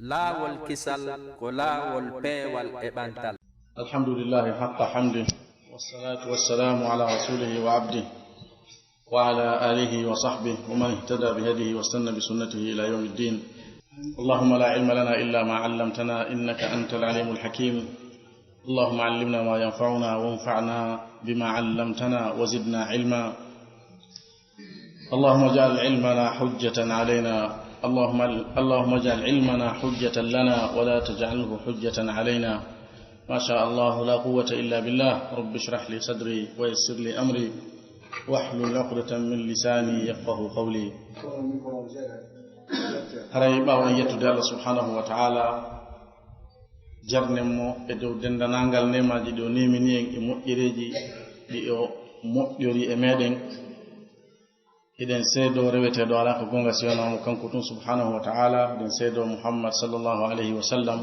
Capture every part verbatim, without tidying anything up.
Laawol kisal ko laawol peewal e ɓantal. الحمد لله حق حمده، والصلاة والسلام على رسوله وعبده، وعلى آله وصحبه ومن اهتدى بهديه واستنى بسنته إلى يوم الدين. اللهم لا علم لنا إلا ما علمتنا إنك أنت العليم الحكيم. اللهم علمنا ما ينفعنا وانفعنا بما علمتنا وزدنا علما. اللهم اجعل علمنا حجة علينا. اللهم، اللهم اجعل علمنا حجة لنا ولا تجعله حجة علينا. ما شاء الله لا قوة إلا بالله. رب اشرح لي صدري ويسر لي أمري واحلل عقدة من لساني يفقه قولي. Haray ɓaawo en yettude Allah subhanahu wa ta'ala, jarnen mo e dow denndanangal neemaaji ɗi o neemini en e moƴƴereeji ɗi o moƴƴori e meeɗen. Eɗen seedoo reweteeɗo alaa ko goonga si wonaa mo kanko tun subhanahu wa ta'ala. Eɗen seedoo Muhammad sallallahu alayhi wa sallam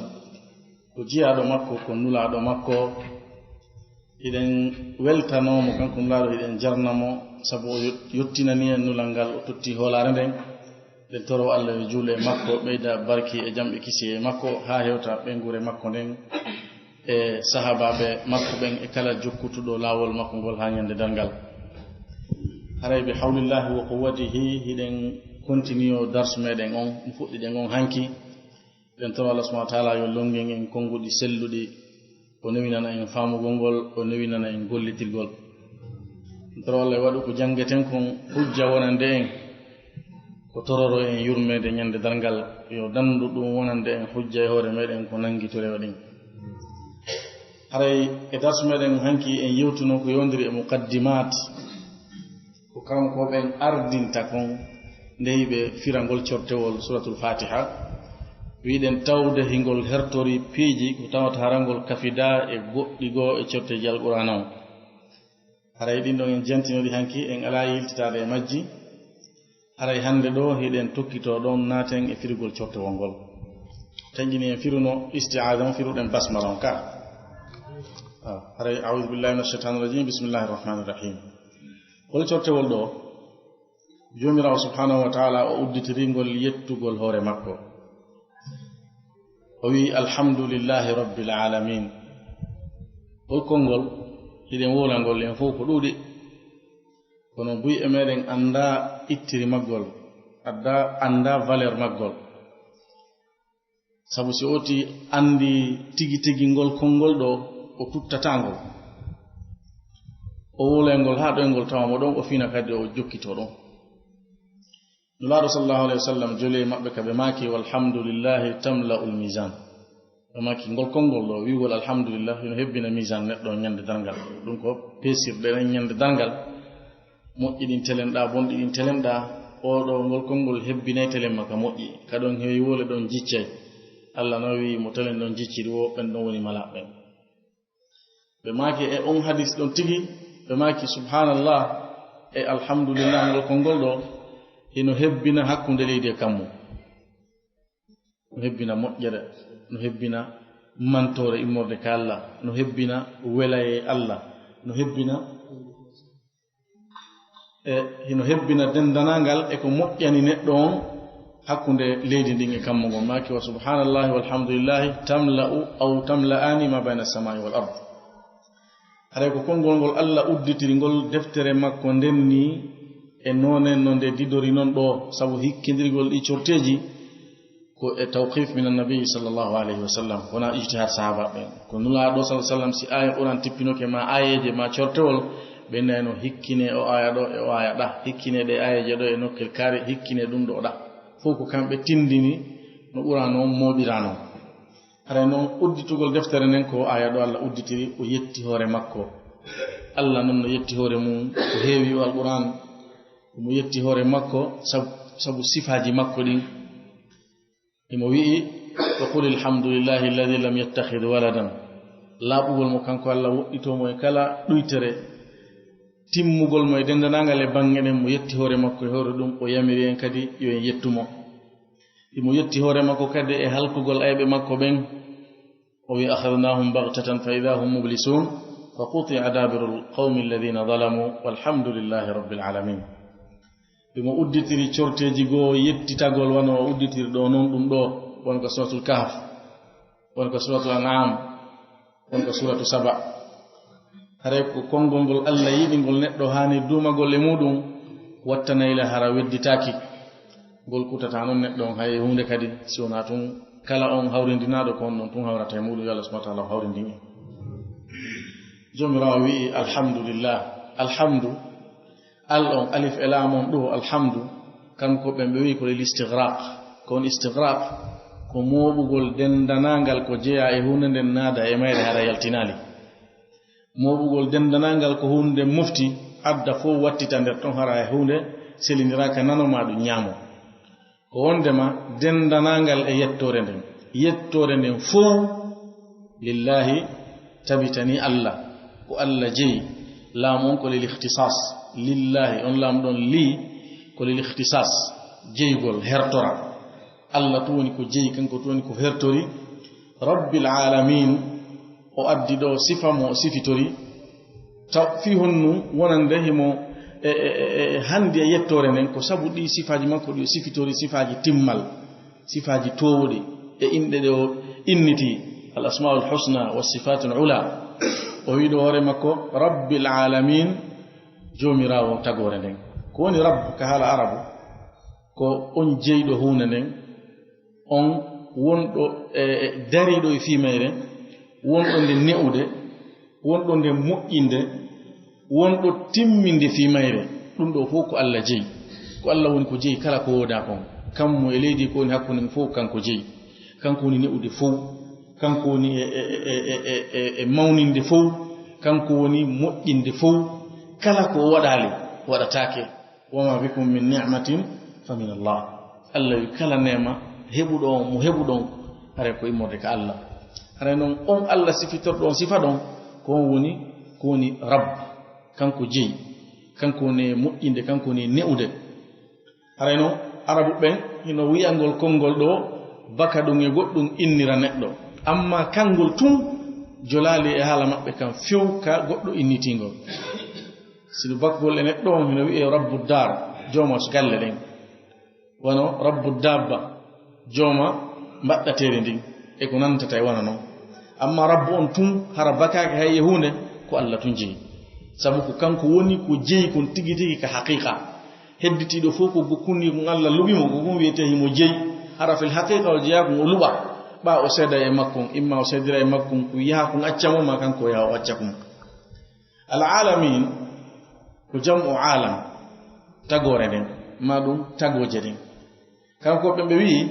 ko jiyaaɗo makko, ko nulaaɗo makko. Eɗen weltanoo mo kanko nulaaɗo, eɗen jarna mo sabu o yot-, yottinani en nulal ngal, o totti hoolaare nden. Eɗen toroo Allah yo juulu e makko, ɓeyda barki e jam e kisiyee e makko, haa hewta ɓeynguure makko nden e sahaabaaɓe makko ɓen e kala jokkutuɗo laawol makko ngol haa ñande darngal. Haray bi hawlillahi wa quwwatihi, hiɗen kontiniyoo darsu meɗen on, mo fuɗɗiɗen on hanki. Eɗen toroo Allah subhanahu wa ta'ala yo lonngin en konnguɗi selluɗi, o newinana en faamugol ngol, o newinana en gollitirgol. Eɗen toroo Allah yo waɗu ko janngeten kon hujja wonande en, ko tororo en yurmeende ñande darngal, yo danndu ɗum wonande en hujja e hoore meɗen ko nanngitore o ɗin. Haray e darsu meɗen hanki en yewtuno ko yowndiri e muqaddimat, ko kanko ɓen ardinta kon nde hiɓe firangol cortewol Suratul Fatiha. Wiɗen tawde hingol hertori piiji ko tawata harangol kafida e goɗɗi goo e corteeji Alqur'aana on. Haray ɗin ɗon en jantinoɗi hanki, en alaa yiltitaade e majji. Haray hannde ɗoo hiɗen tokkitoo ɗon naaten e firugol cortewol ngol. Taƴƴini en firuno isti'aada on, firuɗen basmala on ka. Ah, haray, a'uudu billahi minash shaytaanir rajiim, bismillahir rahmaanir rahiim. Ngol cortewol ɗoo, Joomiraawo subhaanahu wa ta'ala o udditiri ngol yettugol hoore makko. O wi'i, "Alhamdulillahi Rabbil Aalamiin." Ngol konngol, hiɗen wowla ngol en fow ko ɗuuɗi. Kono buy e meɗen anndaa ittiri maggol, adda-, anndaa valeur maggol. Sabu si oti anndi tigi tigi ngol konngol ɗoo, o tuttataa ngol. O wowlay ngol haa ɗoyngol tawa mo ɗon, o fina kadi o jokkitoo ɗon. Nulaaɗo sallallahu alayhi wa sallam joli e maɓɓe ka ɓe maaki, "Walhamdulillahi tamla'ul mizan." Ɓe maaki, ngol konngol ɗoo, wi'ugol alhamdulillah, hino hebbina mizan neɗɗo on ñande darngal. Ɗum ko peesirɗe ɗen ñande darngal. Moƴƴi ɗin telenɗaa, bonɗi ɗin telenɗaa. Oo ɗoo, ngol konngol hebbinay telemma ka moƴƴi. Ka ɗon heewi wole ɗon jiccay. Allah no wi'i mo telen ɗon jicciri wo, ɓen ɗon woni malaaɓe ɓen. Ɓe maaki e on hadis ɗon tigi, ɓe maaki, "Subhanallah e alhamdulillah, ngol konngol ɗoo, hino hebbina hakkunde leydi e kammu." No hebbina moƴƴere, no hebbina mantoore immorde ka Allah, no hebbina welaye Allah, no hebbina, e hino hebbina denndanangal e ko moƴƴani neɗɗo on hakkunde leydi ndin e kammu ngon. Maaki, "Wa subhanallahi walhamdulillahi tamla'u aw tamla'ani ma bayna samai wal ard." Haray ko konngol ngol Allah udditiri ngol deftere makko nden nii e noone no nde didori non ɗoo, sabu hikkindirgol ɗi corteeji ko e tawqif minan nabi sallallahu alayhi wa sallam, wonaa ijtihaad sahaaba ɓen. Ko Nulaaɗo sallallahu alayhi wa sallam, si aaya Qur'an tippinoke ma aayeeje ma cortewol, ɓe nayno hikkine o aaya ɗoo e o aaya ɗaa, hikkine ɗe aayeeje ɗoo e nokkel kaari, hikkine ɗum ɗoo ɗaa. Fow ko kamɓe tindini no Qur'an on mooɓiraa non. Haray non udditugol deftere nden ko aaya ɗoo Allah udditiri, o yetti hoore makko. Allah non no yetti hoore mum, ko heewi o Alqur'an, omo yetti hoore makko sabu, sabu sifaaji makko ɗin. Imo wi'i, "Wa qul alhamdulillahi alladhi lam yattakhidh waladan." Laaɓugol mo kanko Allah, woɗɗitoo mo e kala ɗuytere, timmugol mo e denndanangal e baŋŋe ɗen, mo yetti hoore makko e hoore ɗum, o yamiri en kadi yo en yettu mo. Imo yetti hoore makko kadi e halkugol ayɓe makko ɓen. O wi'i, "Akhadhnahum baghtatan fa idha hum mublisun, fa quti'a dabirul qawmi alladhina zalamu, walhamdulillahi rabbil alamin." Imo udditiri corteeji goo yettitagol wano o udditiri ɗoo non ɗum ɗoo. won ko Suratul Kahf, won ko Suratul An'am, won ko Suratu Saba. Haray ko konngol ngol Allah yiɗi ngol neɗɗo haani duumagol e muuɗum, wattanayla hara wedditaaki. Ngol kutata noon neɗɗo on hay huunde kadi, si wonaa tun kala on hawrindinaaɗo ko on ɗon tun hawrata e muuɗum, yo Allah subhanahu wa ta'ala hawrindin en. Joomiraawo wi'i, "Alhamdulillah." Alhamdu, al on, alif e laam on ɗo, alhamdu, kanko ɓen ɓe wi'i ko lil istighraq. Ko on istighraq, ko mooɓugol denndanangal ko jeyaa e huunde nden naada e mayre hara yaltinaali. Mooɓugol denndanangal ko huunde mofti, adda fof wattita nder ton hara e huunde selindiraaka nano ma ɗum ñaamo. Ko wondema denndanangal e yettoore nden. Yettoore nden fof lillahi tabitani Allah. Ko Allah jeyi. Laamu on ko lil ikhtisas. Lillahi, on laamu ɗon li ko lil ikhtisas. Jeygol, hertora. Allah tun woni ko jeyi, kanko tun woni ko hertori. Rabbil alamin, o addi ɗo sifa mo o sifitori. Taw fii honno wonande himo e, e, e, e, handi e yettoore nden, ko sabu ɗi sifaaji makko ɗi o sifitori sifaaji timmal, sifaaji toowuɗi e inɗe ɗe o inniti, al asmaul husna wa sifatul ula. O wi'i ɗo hoore makko, Rabbil alamin, Joomiraawo tagoore nden. Ko woni Rabb ka haala Arabu? Ko on jeyɗo huunde nden, on wonɗo e, e dariiɗo e fii mayre, wonɗo nde ne'ude, wonɗo nde moƴƴinde, wonɗo timminde fii mayre. Ɗum ɗo fof ko Allah jeyi. Ko Allah woni ko jeyi kala ko woodaa kon. Kammu e leydi ko woni hakkunde mum fof kanko jeyi. Kanko woni ne'ude fof. Kanko woni e, e, e, e, e, e mawninde fof. Kanko woni moƴƴinde fof. Kala ko o waɗaali, waɗataake. "Wa ma bikum min ni'matin fa min Allah." Allah wi kala neema heɓuɗo on, mo heɓuɗon, haray ko immorde ka Allah. Haray noon on Allah sifitorɗo on sifa ɗon, ko on woni, ko woni Rabb, kanko jeyi, kanko woni e moƴƴinde, kanko woni e ne'ude. Haray noon Arabu ɓen hino wi'angol konngol ɗo baka ɗum e goɗɗum innira neɗɗo. Amma kanngol tun jolaali e haala maɓɓe kan few ka goɗɗo innitingol. Si ɗum bakgol e neɗɗo on, hino wi'ee Rabbu Daar, jooma galle ɗen. Wano Rabbu Daabba, jooma mbaɗɗateeri ndin, e ko nantata e wano non. Amma Rabbu on tun, hara bakaaki hay e huunde, ko Allah tun jeyi. Sabu ko kanko woni ko jeyi kon tigi tigi ka haqiqa. Hedditiiɗo fof ko gokkundi kon Allah luɓi mo, ko kon wiyetee himo jeyi. Hara fil haqiqa o jeyaa kon o luɓa. Ɓaa o seeda e makkon, imma o seedira e makkon, ko yaha kon acca mo, ma kanko o yaha o acca kon. Al alamin ko jam'u alam, tagoore nden, maa ɗum tagooje ɗen. Kanko ɓe, ɓe wi'i,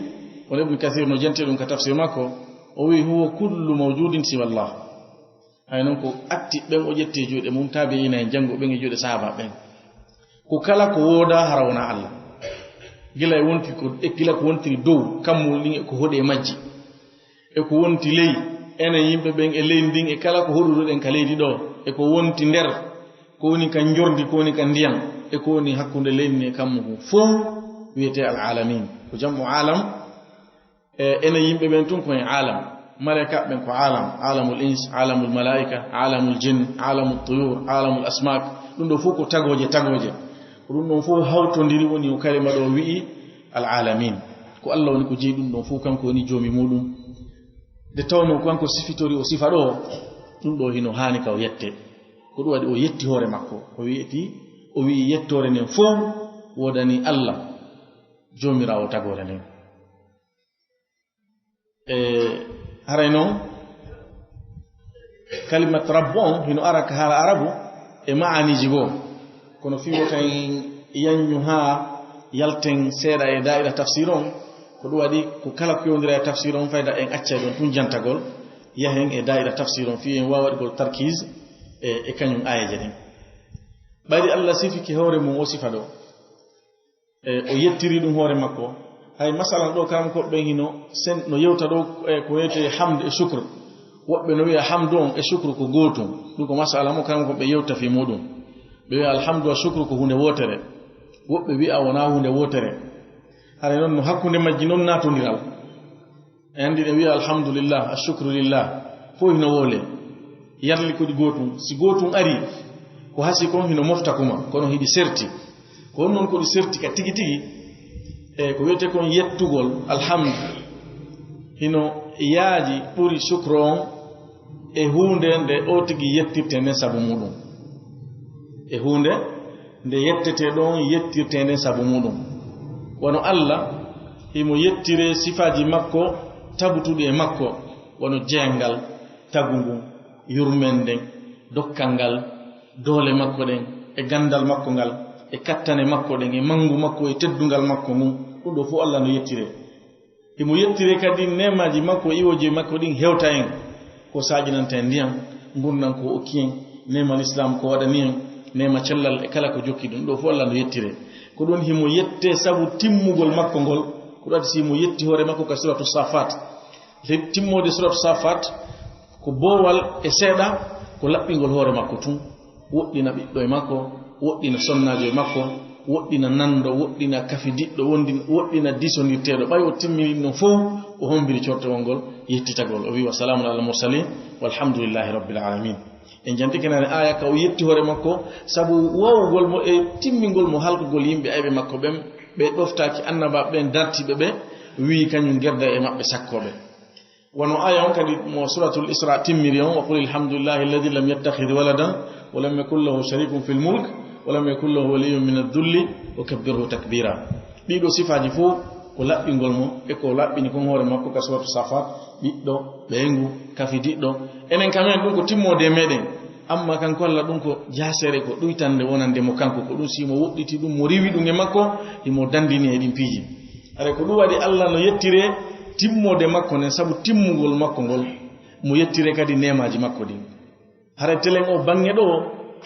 kono Ibn Kathir no jenti ɗum ka tafsir makko, o wi'i, "Huwa kullu mawjudin siwa Allah." Hay non ko atti ɓen o ƴetti e juuɗe mum, taabi'ina en janngo ɓen e juuɗe sahaaba ɓen. Ko kala ko woodaa hara wonaa Allah. Gila e wonti ko, e gila ko wontiri dow kammuli ɗin e ko hoɗi e majji. E ko wonti ley, enen yimɓe ɓen e leydi ndin e kala ko hoɗuɗen ka leydi ɗo, e ko wonti nder, ko woni ka njordi, ko woni ka ndiyan, e ko woni hakkunde leydi ndin e kammu kon fow wiyetee al alamin. Ko jam'u alam, e enen yimɓe ɓen tun ko en alam. Malaykaaɓe ɓen ko alam, alamul ins, alamul malaika, alamul jinn, alamul tuyur, alamul asmak. Ɗum ɗo fow ko tagooje, tagooje. Ko ɗum ɗon fow hawtondiri woni o kalima ɗo wi'i al alamin. Ko Allah woni ko jeyi ɗum ɗon fow, kanko woni joomi muɗum. Nde tawnoo kanko sifitori o sifa ɗo, ɗum ɗo hino haani ka o yette. Ko ɗum waɗi o yetti hoore makko. O wi'eti, o wi'i yettoore nden fow woodani Allah, joomiraawo tagoore nden. E haray noon, kalimat rabbu on hino ara ka haala arabu e ma'aniji goo. Kono fii wota en yanñu haa yalten seeɗa e daa'ira tafsir on, ko ɗum waɗi ko kala ko yowndira e tafsir on, fayda en accay ɗon tun jantagol, yahen e daa'ira tafsir on fii en waawa waɗugol tarkiis e, e kañum aayeeje ɗen. Ɓayri Allah sifiki hoore mum o sifa ɗo, e, o yettiri ɗum hoore makko. Hay masalan ɗo, karam ko ɓen hino sen no yewta ɗo, e, ko wiyetee hamdu e shukr. Woɓɓe no wi'a hamdu on e shukru ko gootum. Ɗum ko masala mo karam ko ɓe yewta fii muɗum. Ɓe wi'a alhamdu wa shukru ko huunde wootere. Woɓɓe wi'a wonaa huunde wootere. Haray noon no hakkunde majji noon naatondiral. En anndi ɗe wi'a alhamdulillah, ashukru lillah, fof hino woolee. Yarli ko ɗi gootum. Si gootum ari, ko hasi kon hino mofta kuma, kono hiɗi serti. Ko honno ko ɗi serti ka tigi tigi? E ko wiyetee kon yettugol, alhamdu. Hino yaaji ɓuri sukro on e huunde nde o tigi yettirte nden sabu muɗum. E huunde nde yettetee ɗon yettirte nden sabu muɗum. Wano Alla, himo yettiree sifaaji makko tabutuɗi e makko, wano jeyangal, tagu ngun, yurmenden, dokkal ngal, doole makko ɗen, e gandal makko ngal, e kattane makko ɗen, e mangu makko, e teddungal makko ngun. Ɗum ɗo fof Alla no yettiree. Himo yettiree kadi neemaaji makko, iwooji makko ɗin hewta en. Ko saaƴinanta en ndiyan, ngurndan ko okki en, neema lislaam ko waɗani en, neema cellal e kala ko jokki ɗum. Ɗo fof Alla no yettiree. Ko ɗum himo yettee sabu timmugol makko ngol. Ko ɗum addi si himo yetti hoore makko ka suratu Safat. Le-, timmoode suratu Safat ko boowal e seeɗa, ko laɓɓingol hoore makko tun. Woɗɗina ɓiɗɗo e makko, woɗɗina sonnaajo e makko, woɗɗina nanndo, woɗɗina kafidiɗɗo, wondi-, woɗɗina diisondirteeɗo. Ɓay o timmini ɗum fow, o hombiri cortewol ngol, yettitagol. O wi'i, "Wa salaamun alal mursalin, walhamdulillahi rabbil alamin." En jantike nane aaya ka o yetti hoore makko, sabu wawugol mo e timmingol mo halkugol yimɓe ayɓe makko ɓen, ɓe ɗoftaaki annabaaɓe ɓen dartiiɓe ɓe, wi'i kañum gerda e maɓɓe sakkooɓe. Wano aya on kadi mo Suratul Isra timmiri on, "Wa qul alhamdulillahi alladhi lam yattakhidh waladan, wa lam yakul lahu sharikun fil mulk, wa lam yakul lahu waliyyun min adh-dhulli, wa kabbirhu takbira." Ɗiɗo sifaaji fof ko laɓɓingol mo, e ko laɓɓini kon hoore makko ka Suratu Safat, ɓiɗɗo, ɓeyngu, kafidiɗɗo. Enen kam en ɗum ko timmoode e meɗen. Amma kanko Allah ɗum ko jaasere, ko ɗuytande wonande mo kanko, ko ɗum si mo woɗɗiti ɗum, mo riiwi ɗum e makko, himo dandini e ɗin piiji. Haray ko ɗum waɗi Allah no yettiree timmoode makko nden, sabu timmugol makko ngol, mo yettiree kadi neemaaji makko ɗin. Haray telen o baŋŋe ɗo,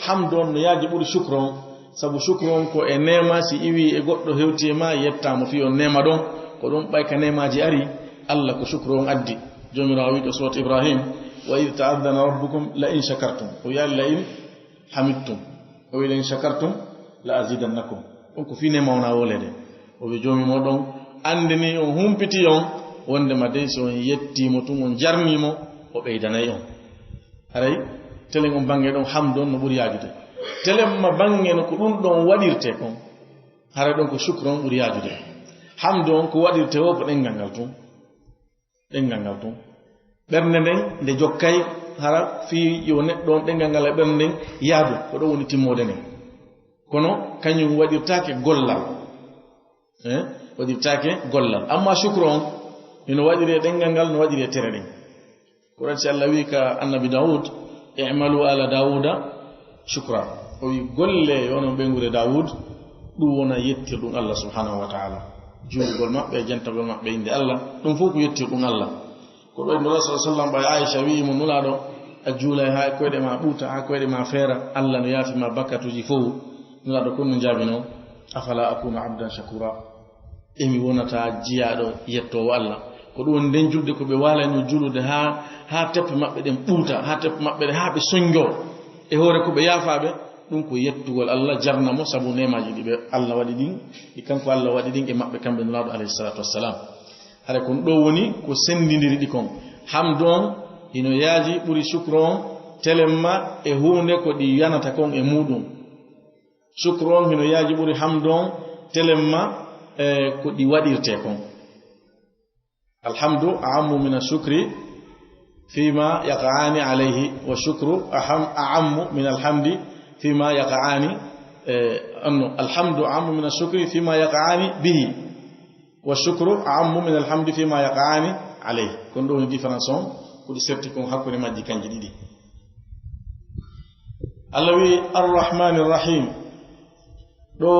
hamdu on no yaaji ɓuri shukru on, sabu shukru on ko e neema, si iwi e goɗɗo hewti e ma, yettaa mo fii on neema ɗon, ko ɗum ɓay ka neemaaji ari, Allah ko shukru on addi. Joomiraawo wi'i to surat Ibrahim, "Wa idh ta'adhana rabbukum la in shakartum." O wi'i, "La in hamidtum." O wi'i, "La in shakartum la azidannakum." Ɗum ko fii neema wona wolede. O wi'i, "Joomi mooɗon anndini on, humpiti on, wonndema dey si on yettii mo tun, on jarnii mo, o ɓeydanay on." Haray, telen on baŋŋe ɗon hamdu on no ɓuri yaajude. Telen ma baŋŋe no ko ɗum ɗon waɗirtee kon. Haray ɗon ko shukru on ɓuri yaajude. Hamdu on ko waɗirtee o ko ɗenngal ngal tun. Ɗenngal ngal tun. Ɓernde nden nde jokkay hara fii yo neɗɗo on ɗenngal ngal e ɓernde nden yaadu, ko ɗo woni timmoode nden. Kono kañum waɗirtaake gollal. Eh? Waɗirtaake gollal. Amma shukru on, hino waɗiree ɗenngal ngal, no waɗiree tere ɗen. Ko ɗon si Allah wi'i ka annabi Dawud, "I'malu ala Dawuda shukra." O wi'i, "Golle yo onon ɓeynguure Dawud, ɗum wona yettirɗum Allah subhanahu wa ta'ala." Juulugol maɓɓe, jantagol maɓɓe innde Allah, ɗum fof ko yettirɗum Allah. Ko ɗo Nulaaɗo sallallahu alaihi wasallam ɓay Aisha wi'i mo, "Nulaaɗo, a juulay haa koyɗe ma ɓuuta, haa koyɗe ma feera, Allah no yaafi ma bakkatuuji fof." Nulaaɗo kon no jaabino, "Afala akunu abdan shakura?" E mi wonata jiyaaɗo yettoowo Allah. Ko ɗum woni nden julde ko ɓe waalayno juulude haa, haa teppe maɓɓe ɗen ɓuuta, haa teppe maɓɓe ɗen, haa ɓe sonjoo e hoore ko ɓe yaafaaɓe. Ɗum ko yettugol Allah, jarna mo sabu neemaaji ɗi ɓe Allah waɗi ɗin, ɗi kanko Allah waɗi ɗin e maɓɓe kamɓe Nulaaɗo alayhi salatu wassalam. Hara kon ɗo woni ko senndindiri ɗi kon. Hamdu on hino yaaji ɓuri shukru on telemma e huunde ko ɗi yanata kon e muuɗum. Shukru on hino yaaji ɓuri hamdu on telemma, e ko ɗi waɗirtee kon. Alhamdu a'ammu min ashukri fima yaqa'ani alayhi, wa shukru aham-, a'ammu min alhamdi fima yaqa'ani, e, anno, alhamdu a'ammu min ashukri fima yaqa'ani bihi, wa shukru a'ammu min alhamdi fima yaqa'ani alayhi. Kon ɗo woni différence on, ko ɗi serti kon hakkunde majji kanji ɗiɗi. Allah wi'i, "Arrahmanir Rahim." Ɗo,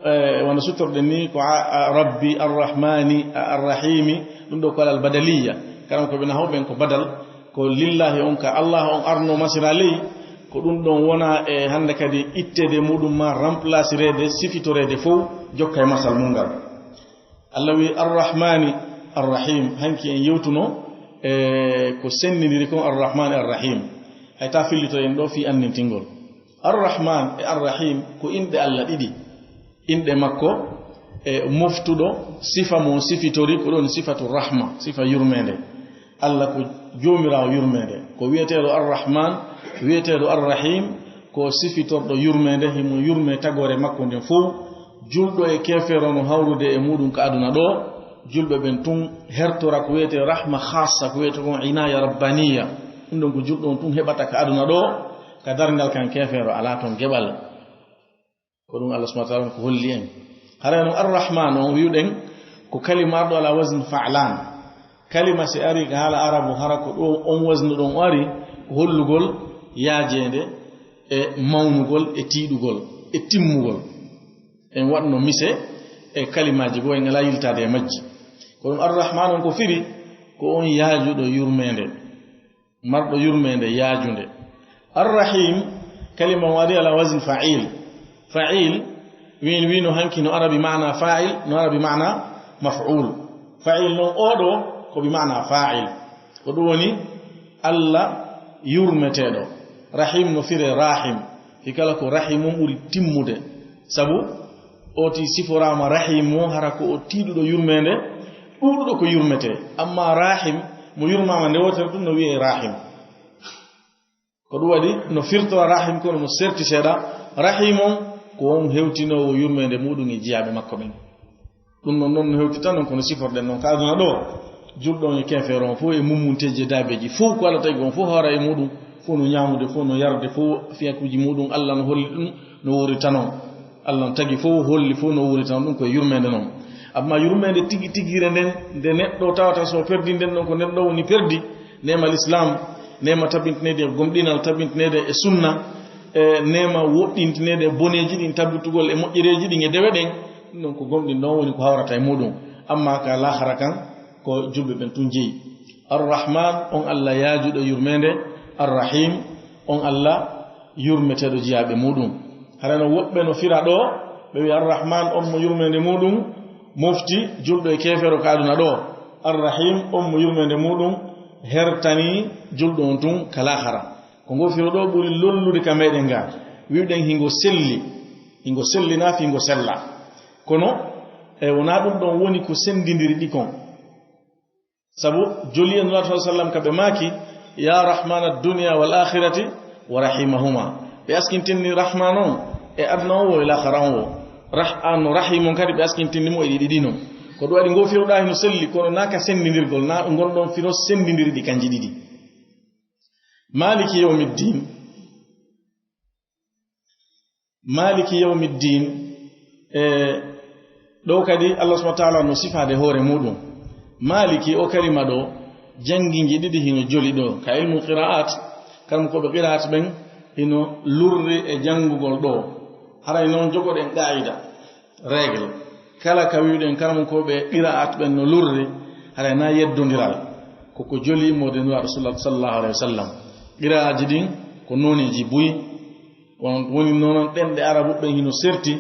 e, wano suttorɗen ni, ko a, a, Rabbi, Arrahmani, a, Arrahimi, ɗum ɗo ko alal badaliya. Karam ko ɓe nahawɓe ɓen ko badal, ko lillahi on ka Allah on arno masira ley, ko ɗum ɗon wona e hannde kadi itteede muɗum ma remplacireede, sifitoreede fow, jokka e masal mum ngal. Allah wi'i, "Arrahmani, Arrahim." Hanki en yewtuno, e, ko senndindiri kon Arrahmani, Arrahim. Hay ta fillito en ɗo fii anndintingol. Arrahman e Arrahim ko inɗe Allah ɗiɗi. Inɗe makko e moftuɗo sifa mo sifitori, ko ɗon sifatu rahma, sifa yurmeende. Allah ko joomiraawo yurmeende. Ko wi'eteeɗo Arrahman, wi'eteeɗo Arrahim, ko sifitorɗo yurmeende, himo yurmee tagoore makko nden fow. Julɗo e keefeero no hawrude e muɗum ka aduna ɗo. Julɓe ɓen tun hertora ko wiyetee rahma khassa, ko wiyetee kon inaya rabbaniya. Ɗum ɗon ko julɗo on tun heɓata ka aduna ɗoo, ka darngal kan keefeero alaa ton geɓal. Ko ɗum Allah subhanahu wa ta'ala ko holli en. Hara non Ar-Rahman on wi'uɗen ko kalima arɗo ala wazn fa'lan. Kalima si ari ka haala arabu, hara ko ɗo on waznu ɗon o ari, ko hollugol yaajeende e mawnugol e tiiɗugol e timmugol. En waɗno mise e kalimaaji goo, en alaa yiltaade e majji. Ko ɗum Ar-Rahman on ko firi, ko on yaajuɗo yurmeende, marɗo yurmeende yaajunde. Ar-Rahim, kalima on ari ala wazn fa'il. Fa'il, wiin wiino hanki no ara bi maana fa'il, no ara bi maana maf'ul. Fa'il non oo ɗoo ko bi maana fa'il. Ko ɗum woni Allah yurmeteeɗo. Rahim no fire rahim. Hikala ko rahim on ɓuri timmude. Sabu o ti siforaama rahim o, hara ko o tiiɗuɗo yurmeende, ɗuuɗuɗo ko yurmetee. Amma rahim, mo yurmaama nde wootere ɗum no wi'ee rahim. Ko ɗum waɗi no firtora rahim kono no serti seeɗa. Rahim on ko on hewtinoowo yurmeende muɗum e jiyaaɓe makko ɓen. Ɗum non, non no hewti tan non kono siforɗen non ka aduna ɗoo. Julɗo on e keefeero on fof e mummunteeji e daabeeji fof ko Allah tagi on fof hoora e muɗum, fof no ñaamude, fof no yarde, fof fiyakuuji muɗum Allah no holli ɗum no wuuritanon. Allah no tagi fof holli fof no wuuritanon, ɗum ko e yurmeende non. Amma yurmeende tigi tigire nden, nde neɗɗo tawata so perdi nden ɗon ko nden ɗo woni perdi, neema l'islam, neema tabintineede e gomɗinal, tabintineede e sunna, e neema woɗɗintineede e boneeji ɗin, tabitugol e moƴƴereeji ɗin e dewe ɗen, ɗum ɗon ko gomɗinɗo on woni ko hawrata e muɗum. Amma ka lahara kan, ko julɓe ɓen tun jeyi. Ar-Rahman, on Allah yaajuɗo yurmeende, Ar-Rahim, on Allah yurmeteeɗo jiyaaɓe muɗum. Hara no woɓɓe no fira ɗoo, ɓe wi'a Ar-Rahman on mo yurmeende muɗum mofti julɗo e keefeero ka aduna ɗoo. Ar-Rahim on mo yurmeende muɗum hertani julɗo on tun ka lahara. Ko ngo firo ɗoo ɓuri lollude ka meɗen nga. Wi'uɗen hingo selli, hingo selli na fi ngo sella. Kono, e, wonaa ɗum ɗon woni ko sendindiri ɗi kon. Sabu joli e Nulaaɗo sallallahu alaihi wasallam ka ɓe maaki, "Ya rahmana dunya wal akhirati wa rahimahuma." Ɓe askintinni Rahman on e aduna on wo e lahara on wo. Rah-, an no Rahim on kadi ɓe askintinni mo e ɗiɗi ɗi non. Ko ɗum waɗi ngo firoɗaa hino selli, kono naa ka sendindirgol, na ngon ɗon firo sendindiri ɗi kanji ɗiɗi. Maliki yawmiddin. Maliki yawmiddin, e, ɗo kadi Allah subhanahu wa ta'ala no sifaade hoore muɗum. Maliki o kalima ɗo, jannginji ɗiɗi hino joli ɗo. Ka ilmu qira'at, kam ko ɓe qira'at ɓen hino lurri e janngugol ɗo. Haray noon jogoɗen qaa'ida, règle. Kala ka wi'uɗen karamokooɓe qira'at ɓen no lurri, haray na yeddondiral. Ko ko joli immorde Nulaaɗo sallallahu alaihi wasallam. Qira'aji ɗin ko nooneeji buy. Won-, woni noon ɗemɗe arabu ɓen hino serti.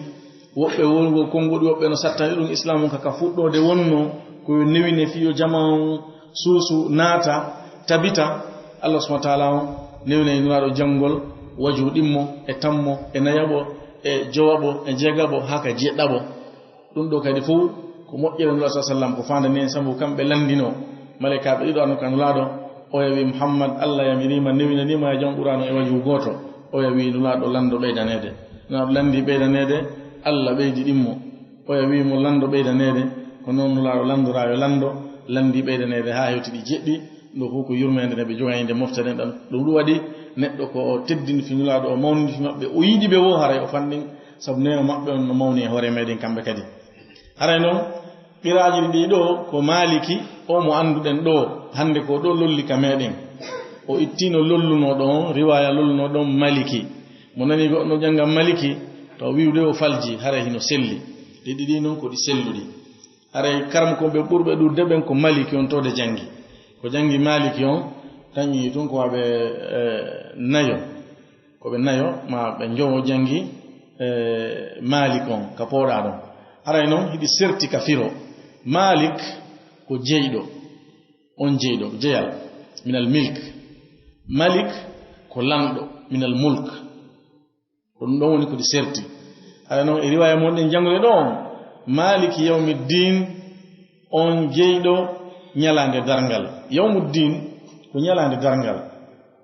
Woɓɓe wongo konnguɗi, woɓɓe no sattani ɗum. Islaamu ka, ka fuɗɗoode wonno ko yo newine fiyo jamaa on suusu naata, tabita. Allah subhanahu wa ta'ala on newinay Nulaaɗo janngol waju ɗimmo, e tammo, e nayaɓo, e jowaɓo, e jeegaɓo, haa ka jeɗɗaɓo. Ɗum ɗo kadi fof ko moƴƴere Nulaaɗo sallallahu alaihi wasallam, ko faandani en, sabu kamɓe lanndino malaykaaɓe ɗiɗo arno ka Nulaaɗo, oya wi, "Muhammad, Allah yamiriima, newinaniima e jom Qur'aanu e waju gooto." Oya wi, "Nulaaɗo, lanndo ɓeydaneede." Nulaaɗo lanndi ɓeydaneede, Allah ɓeydi ɗimmo. Oya wi mo, "Lanndo ɓeydaneede." Ko noon Nulaaɗo lanndora yo lanndo, lanndi ɓeydaneede haa hewti ɗi jeɗɗi. Ɗo fof ko yurmeende nde ɓe jogani nde moftaɗen ɗam. Ɗum ɗum waɗi neɗɗo ko o teddini fi Nulaaɗo, o mawnini fi maɓɓe, o yiɗi ɓe wo haray o fanɗin, sabu neema maɓɓe on no mawni e hoore meɗen kamɓe kadi. Haray noon, qiraaji ɗi ɗo ko Maliki, o mo annduɗen ɗo, hannde ko ɗo lolli ka meɗen. O ittino lollunooɗo on, riwaaya lollunooɗo on Maliki. Mo nani goɗɗo no jannga Maliki, taw wi'ude o falji, haray hino selli. Ɗi ɗiɗi noon ko ɗi selluɗi. Haray karamokooɓe ɓurɓe ɗuuɗde ɓen ko Maliki on towde janngi. Ko janngi Maliki on, tañi tun ko waɓe, eh, nayo. Ko ɓe nayo, ma ɓe njowo janngi, eh, Malik on, ka pooɗaa ɗon. Haray noon, hiɗi serti ka firo. Malik ko jeyɗo. On jeyɗo, jeyal, minal milk. Malik ko lanɗo, minal mulk. Ko ɗum ɗon woni ko ɗi serti. Haray noon, e riwaaya mon ɗen janngude ɗo on, Maliki yawmiddin, on jeyɗo ñalaande darngal. Yawmuddin ko ñalaande darngal.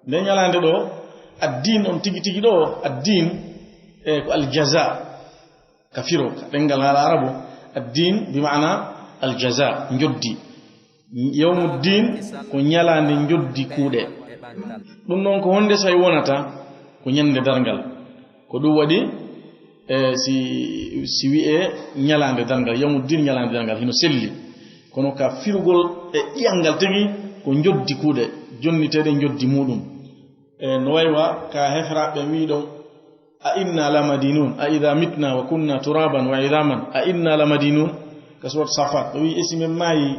Nde ñalaande ɗo, addin on tigi tigi ɗo, addin, e ko aljaza, ka firo, ka ɗenngal haala arabu, addin bi maana Aljaza, njoddi. Yawmuddin ko ñalaande njoddi kuuɗe. Ɗum ɗon ko honde say wonata? Ko ñande darngal. Ko ɗum waɗi, e, si, si wi'e ñalaande darngal, yawmuddin ñalaande darngal, hino selli. Kono ka firugol e ƴi'al ngal tigi, ko njoddi kuuɗe, jonniteeɗe njoddi muɗum. E, no waywa ka hefraɓe wi'i ɗon, "A inna la madinun, a idha mitna wa kunna turaban wa idhaman, a inna la madinun?" Ka surat Safat, o wi'i, "E si men maayi,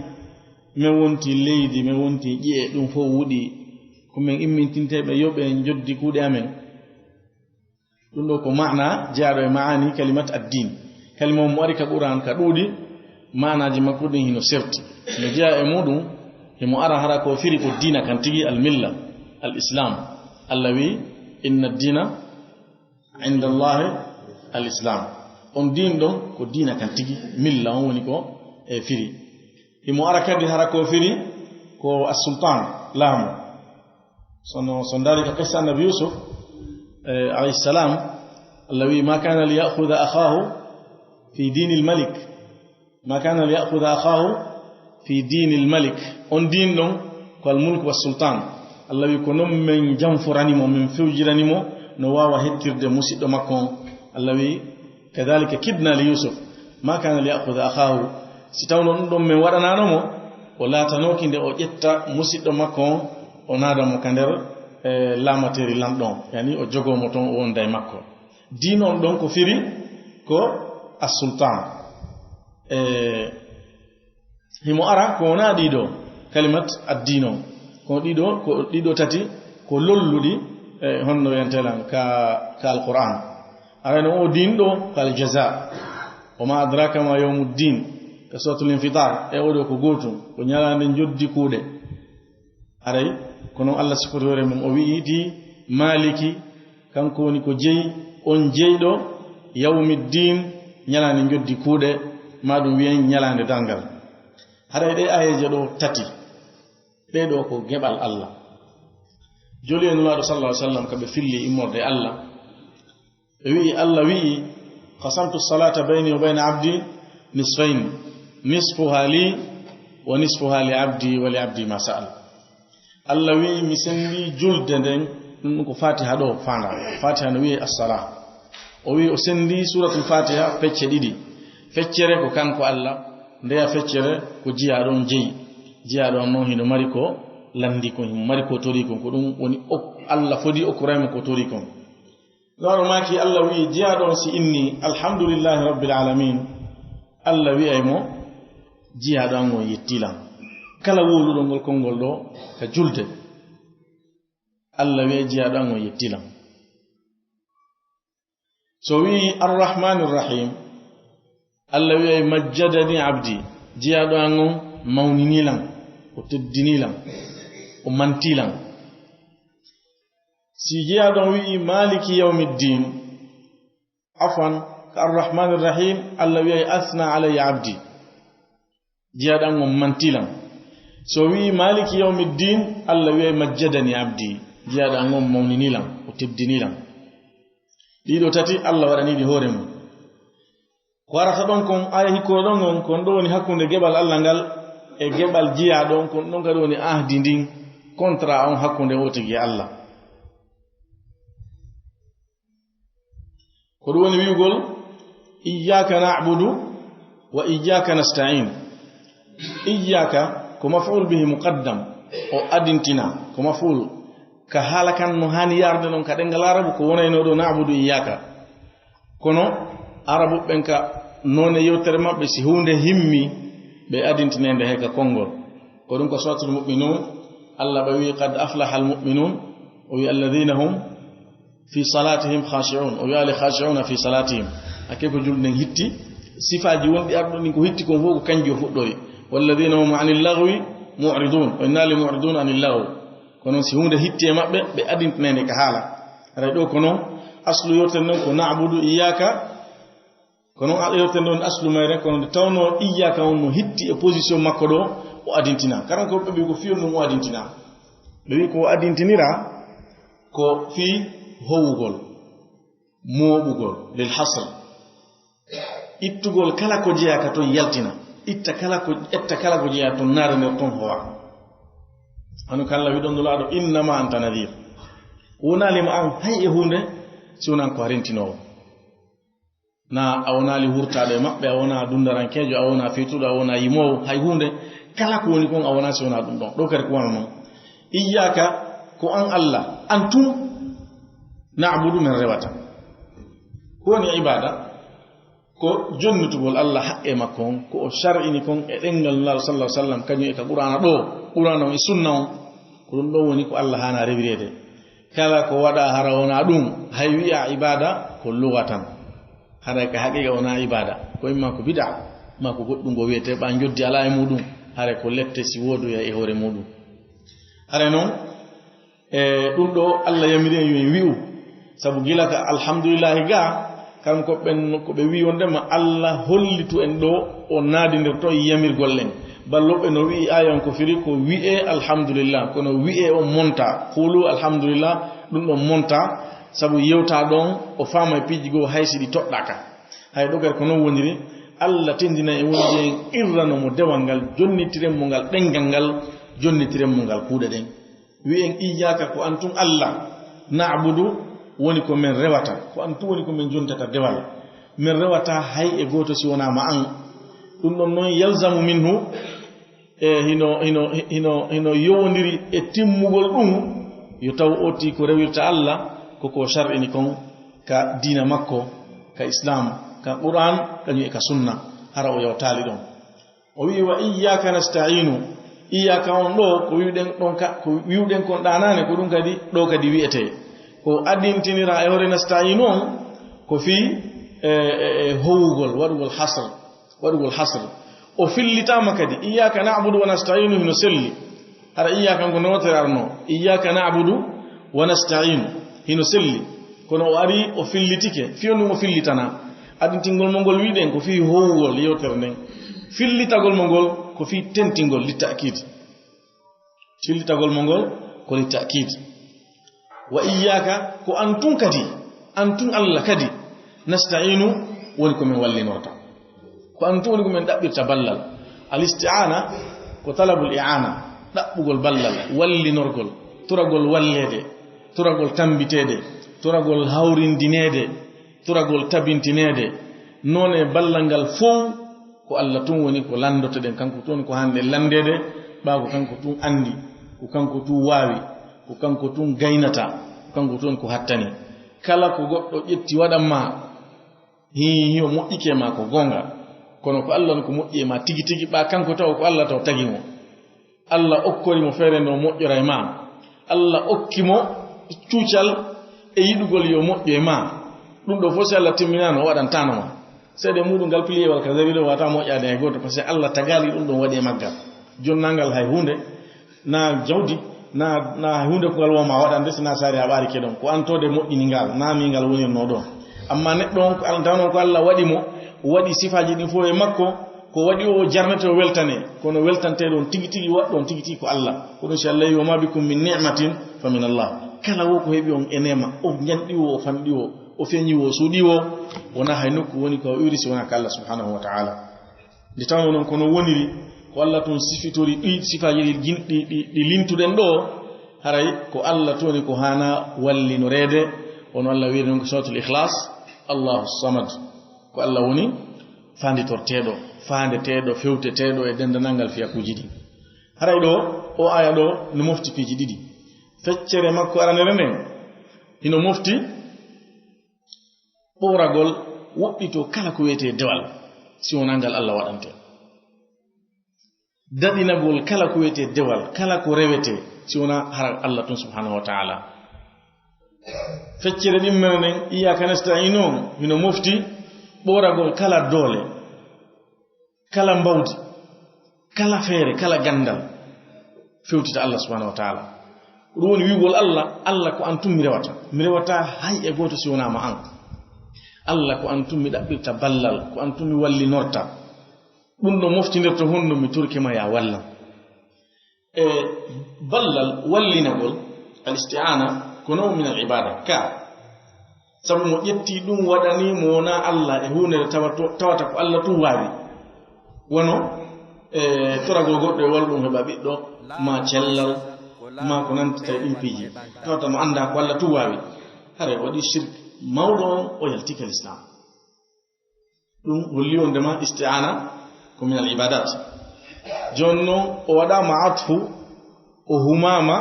men wonti leydi, men wonti ƴi'e, ɗum fof wuɗi. Ko men immintinteeɓe, yo ɓe njoddi kuuɗe amen." Ɗum ɗo ko maana jeyaaɗo e maani kalimat ad-din. Kalima mo ari ka Qur'an ka ɗuuɗi, maanaaji makko ɗin hino serti. No jeyaa e muɗum, himo ara hara ko firi ko diina kan tigi, al-milla, al-islam. Allah wi, "Inna ad-dina inda Allahi al-islam." On diin ɗon ko diina kan tigi, milla on woni ko e firi. Himo ara kadi hara ko firi ko as-sultan, laamu. Sono, so ndaari ka qissa Annabi Yusuf, eh, alayhi salam, Allah wi, "Ma kana li ya'khudha akhahu fi dinil malik." "Ma kana li ya'khudha akhahu fi dinil malik." On diin ɗon ko al mulk was sultan. Allah wi, "Ko non men janforani mo, men fewjirani mo, no waawa hettirde musiɗɗo makko on." Allah wi, "Kadhalika kidna li Yusuf, ma kana li ya'khudha akhahu." Si tawno ɗum ɗon men waɗanaano mo, o laatanooki nde o ƴetta musiɗɗo makko on, o naada mo ka nder, eh, laamateeri lanɗo on. Yani o jogoo mo ton, o wonda e makko. Diin on ɗon ko firi ko as-sultan. Eh, himo ara ko wona ɗiɗo kalimat ad-din on. Ko ɗiɗo, ko ɗiɗo tati, ko lolluɗi, eh, honno wiyantelan ka, ka Alquran. Arano o diin ɗo, kal jaza. Wa ma adraka ma yawmuddin. Ka suratul Infitar, e oɗo ko gootum, ko ñalaande njoddi kuuɗe. Aray, ko non Allah sifori hoore mum, o wi'i ti, "Maliki, kanko woni ko jeyi, on jeyɗo, yawmiddin, ñalaande njoddi kuuɗe, ma ɗum wi'en ñalaande darngal." Haray ɗe ayeeje ɗo tati, ɗe ɗo ko geɓal Allah. Joli e Nulaaɗo sallallahu alaihi wasallam ka ɓe filli immorde Allah. Ɓe wi'i, Allah wi'i, "Qasamtu salata bayni wa bayna abdi nisfayn, nisfuha li wa nisfuha li abdi wa li abdi ma sa'al." Allah wi'i, "Mi sendi julde nden," ɗum ko Fatiha ɗo faanda. Fatiha no wi'i as-salah. O wi'i o sendi suratul Fatiha pecce ɗiɗi. Feccere ko kanko Allah, ndeya feccere ko jiyaaɗo on jeyi. Jiyaaɗo on non hino mari ko landi kon, hino mari ko tori kon, ko ɗum woni ok-, Allah fodi okkuray mo ko tori kon. Lawro maaki, Allah wi'i, jiyaaɗo on si inni, "Alhamdulillahi Rabbil Alamin," Allah wi'ay mo, "Jiyaaɗo an on yettilan." Kala wowluɗo ngol konngol ɗo ka julde, Allah wi'ay, "Jiyaaɗo an on yettilan." So wi'i, "Arrahmanir Rahim," Allah wi'ay, "Majjadani abdi," jiyaaɗo an on mawninilan, o teddinilan, o mantilan. Si jiyaaɗo on wi'i, "Maliki yawmiddin," afwan, ka Arrahmanir Rahim, Allah wi'ay, "Asna alayya abdi," jiyaaɗo an on mantilan. So wi'i, "Maliki yawmiddin," Allah wi'ay, "Majjadani abdi," jiyaaɗo an on mawninilan, o teddinilan. Ɗiɗo tati, Allah waɗani ɗi hoore mum. Ko arata ɗon kon, aya hikkoro ɗon on, kon ɗo woni hakkunde geɓal Allah ngal e geɓal jiyaaɗo on, kon ɗon kadi woni ahdi ndin, contrat on hakkunde o tigi e Allah. Ko ɗum woni wi'ugol, "Iyyaka na'budu wa iyyaka nasta'in." Iyyaka ko maf'ul bihi muqaddam, o adintina, ko maf'ul. Ka haala kan no haani yarde non ka ɗemngal Arabu, ko wonayno ɗo na'budu iyyaka. Kono Arabu ɓen ka noone yewtere maɓɓe, si huunde himmi, ɓe adintinende he ka konngol. Ko ɗum ko Suratul Mu'minun, Allah ɓe wi'i, "Qad aflahal mu'minun," o wi'i, "alladhina hum fi salatihim khashi'un," o wi'aali, "khashi'una fi salatihim." Hakke ko julde nden hitti, sifaaji wonɗi arɗo ɗin ko hitti kon fof ko kanji o fuɗɗori. "Walladhina hum anil laghwi mu'ridun," o innaali mu'ridun anil laghwi. Kono si huunde hitti e maɓɓe, ɓe adintinende ka haala. Haray ɗo ko non, aslu yewtere nden ko na'budu iyyaka, ko non yewtere nden aslu mayre, kono nde tawno iyyaka on no hitti e position makko ɗo, o adintina. Karan ko ɓe ɓi ko fiyon ɗum o adintina. Ɓe wi ko o adintinira ko fii howugol, mooɓugol, lil hasr. Ittugol kala ko jeyaa ka ton yaltina. Itta kala ko, ƴetta kala ko jeyaa toon, naara nder toon, howa. Hano ko Alla wi ɗon Nulaaɗo, "Innama anta nadhir." Wonaali ma an hay e huunde, si wonaa ko a rentinoowo. Na a wonaali wurtaaɗo e maɓɓe, a wonaa dundarankeejo, a wonaa fewtuɗo, a wonaa yimoowo, hay huunde. Kala ko woni kon, a wonaa si wonaa ɗum ɗon. Ɗo kadi ko wano non. Iyyaaka, ko an Alla, an tun, na'budu, men rewata. Ko woni ibaada? Ko jonnitugol Alla haqqe makko on, ko o shar'ini kon e ɗemngal Nulaaɗo sallallahu alaihi wasallam, kañum e ka Qur'aana ɗo, Qur'aana on e sunna on, ko ɗum ɗon woni ko Alla haana rewireede. Kala ko waɗa hara wonaa ɗum, hay wi'a ibaada, ko luga tan. Haray ka haqiqa wonaa ibaada, ko imma ko bid'a, ma ko goɗɗum ngo wiyetee ɓa njoddi alaa e muɗum, haray ko lette si woodoya e hoore muɗum. Haray non, e ɗum ɗo Alla yamiri en yo en wi'u, sabu gila ka alhamdulillahi ga, kam ko ɓen, ko ɓe wi'i wondema Alla hollitu en ɗo o naadindirto e yamirgol en. Balloɓe no wi'i aaya on ko firi ko wi'e alhamdulillah, kono wi'e on monta, qulu alhamdulillah, ɗum ɗon monta, sabu yewta ɗon o faama e piiji goo hay si ɗi toɗɗaaka. Hay ɗo kadi ko non woniri, Alla tindina e wonde en qirrano mo dewal ngal, jonnitiren mo ngal ɗemngal ngal, jonnitiren mo ngal kuuɗe ɗen. Wi'en, "Iyyaaka, ko an tun Alla, na'budu, woni ko men rewata, ko an tun woni ko men jontata dewal. Men rewata hay e gooto si wonaa ma an." Ɗum ɗon non yalzamu minhu, e hino, hino, hino, hino yowondiri e timmugol ɗum, yo taw oti ko rewirta Alla, ko ko shar'ini kon ka diina makko, ka Islam, ka Qur'an, kañum e ka sunna, hara o yawtaali ɗon. O wi'i, "Wa iyyaaka nasta'iinu." Iyyaaka on ɗo, ko wi'uɗen ɗon ka, ko wi'uɗen kon ɗaanaane, ko ɗum kadi, ɗo kadi wi'etee. Ko adintinira e hoore nasta'iinu on, ko fii, e, e, e howugol, waɗugol hasr, waɗugol hasr. O fillitaama kadi, "Iyyaaka na'budu wa nasta'iinu" hino selli. Hara iyyaaka kanko no wotere arno. "Iyyaaka na'budu wa nasta'iinu." Hino selli. Kono o ari, o fillitike. Fiyo ndun o fillitana. Adintingol mo ngol wi'uɗen ko fii howugol yewtere nden. Fillitagol mo ngol ko fii tentingol, li ta'kiid. Fillitagol mo ngol ko li ta'kiid. "Wa iyyaaka", ko an tun kadi, an tun Alla kadi, "nasta'iinu", woni ko men wallinorta. Ko an tun woni ko men ɗaɓɓirta ballal. Al isti'aana ko talabul i'aana, ɗaɓɓugol ballal, wallinorgol, turagol walleede, turagol tambiteede, turagol hawrindineede, turagol tabintineede. Noone ballal ngal fow ko Alla tun woni ko lanndotoɗen, kanko tun woni ko haani landeede, ɓaa ko kanko tun anndi, ko kanko tun waawi, ko kanko tun gaynata, ko kanko tun woni ko hattani. Kala ko goɗɗo ƴetti waɗan ma, hi, hio moƴƴike ma ko goonga, kono ko Alla woni ko moƴƴi e ma tigi tigi, ɓaa kanko taw ko Alla taw tagi mo. Alla okkori mo feere no moƴƴora e ma. Alla okki mo cuucal e yiɗugol yo moƴƴo e ma. Ɗum ɗo fof si Alla timminaano, o waɗantaano ma. Seede muɗum ngal piliyewal ka dari ɗo wata moƴƴaade hay gooto, parce que Alla tagaali ɗum ɗon waɗi e maggal. Jonnangal hay huunde, na jawdi, na, na hay huunde ko ngal woma waɗande, si na saari a ɓaari ke ɗon. Ko an toode moƴƴini ngal, na mi ngal wonirno ɗon. Amma neɗɗo on, ko Alla, tawno ko Alla waɗi mo, o waɗi sifaaji ɗin fof e makko, ko waɗi o, o jarnete o weltane, kono weltanteeɗo on tigi tigi, waɗɗo on tigi tigi ko Alla. Kono si Alla wi, "Wa ma bikum min ni'matin fa min Allah." Kala wo ko heɓi on e neema, o ñanɗi wo, o fanɗi wo, o feeñi wo, o suuɗi wo, wonaa hay nokku woni ko o iwri si wonaa ka Alla subhanahu wa ta'ala. Nde tawno non kono woniri, ko Alla tun sifitori ɗi sifaaji ɗi gin-, ɗi, ɗi, ɗi lintuɗen ɗo, haray ko Alla tun woni ko haana wallinoreede, wono Alla wiiri non ko Suratul Ikhlas, "Allahu Samad." Ko Alla woni faanditorteeɗo, faandeteeɗo, fewteteeɗo e denndanangal fiyakuuji ɗin. Haray ɗo, o aya ɗo no mofti piiji ɗiɗi. Feccere makko aranere nden, hino mofti ɓooragol woɗɗitoo kala ko wiyetee dewal, si wonaa ngal Alla waɗante. Daɗinagol kala ko wiyetee dewal, kala ko rewetee, si wonaa hara Alla tun subhanahu wa ta'ala. Feccere ɗimmere nden, "Iyyaka nasta'in" on, hino mofti ɓooragol kala doole, kala mbawdi, kala feere, kala ganndal, fewtita Alla subhanahu wa ta'ala. Ko ɗum woni wi'ugol Alla, "Alla, ko an tun mi rewata. Mi rewata hay e gooto si wonaa ma an. Alla, ko an tun mi ɗaɓɓirta ballal, ko an tun mi wallinorta." Ɗum ɗo moftindirta honno mi turke ma ya wallan. E ballal wallinagol, al isti'ana, ko naw'un min al ibada, ka. Sabu mo ƴetti ɗum waɗani mo wonaa Alla e huunde nde tawato-, tawata ko Alla tun waawi. Wano e toragol goɗɗo e walluɗum heɓa ɓiɗɗo, ma cellal, ma ko nanti tawi ɗum piiji. Tawata mo annda ko Alla tun waawi. Haray waɗi shirk mawɗo on, o yaltike l'islam. Ɗum holli wonde ma isti'ana ko min al ibadat. Jooni noon o waɗaama atfu, o humaama,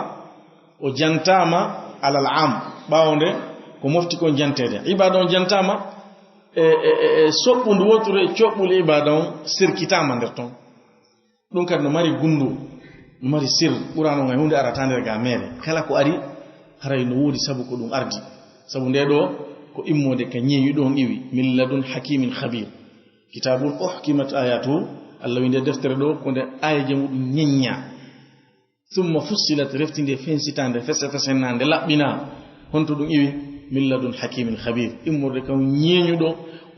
o jantaama alal am. Ɓaawo nde ko mofti kon janteede. Ibada on jantaama e, e, e, e soɓɓundu woturu e coɓɓuli ibada on sirkitaama nder ton. Ɗum kadi no mari gundu, no mari sir. Qur'an on hay huunde arata nder ga meere. Kala ko ari, haray no woodi sabu ko ɗum ardi. Sabu nde ɗo ko immode ka ñeeñuɗo on iwi, min ladun hakimin khabir. Kitabun uhkimat ayatuhu, Allah wi nde deftere ɗo ko nde aayeeje muɗum ñeñña. Thumma fussilat, refti nde fensita, nde fese fese na, nde laɓɓina. Honto ɗum iwi? Min ladun hakimin khabir. Immorde kam ñeeñuɗo,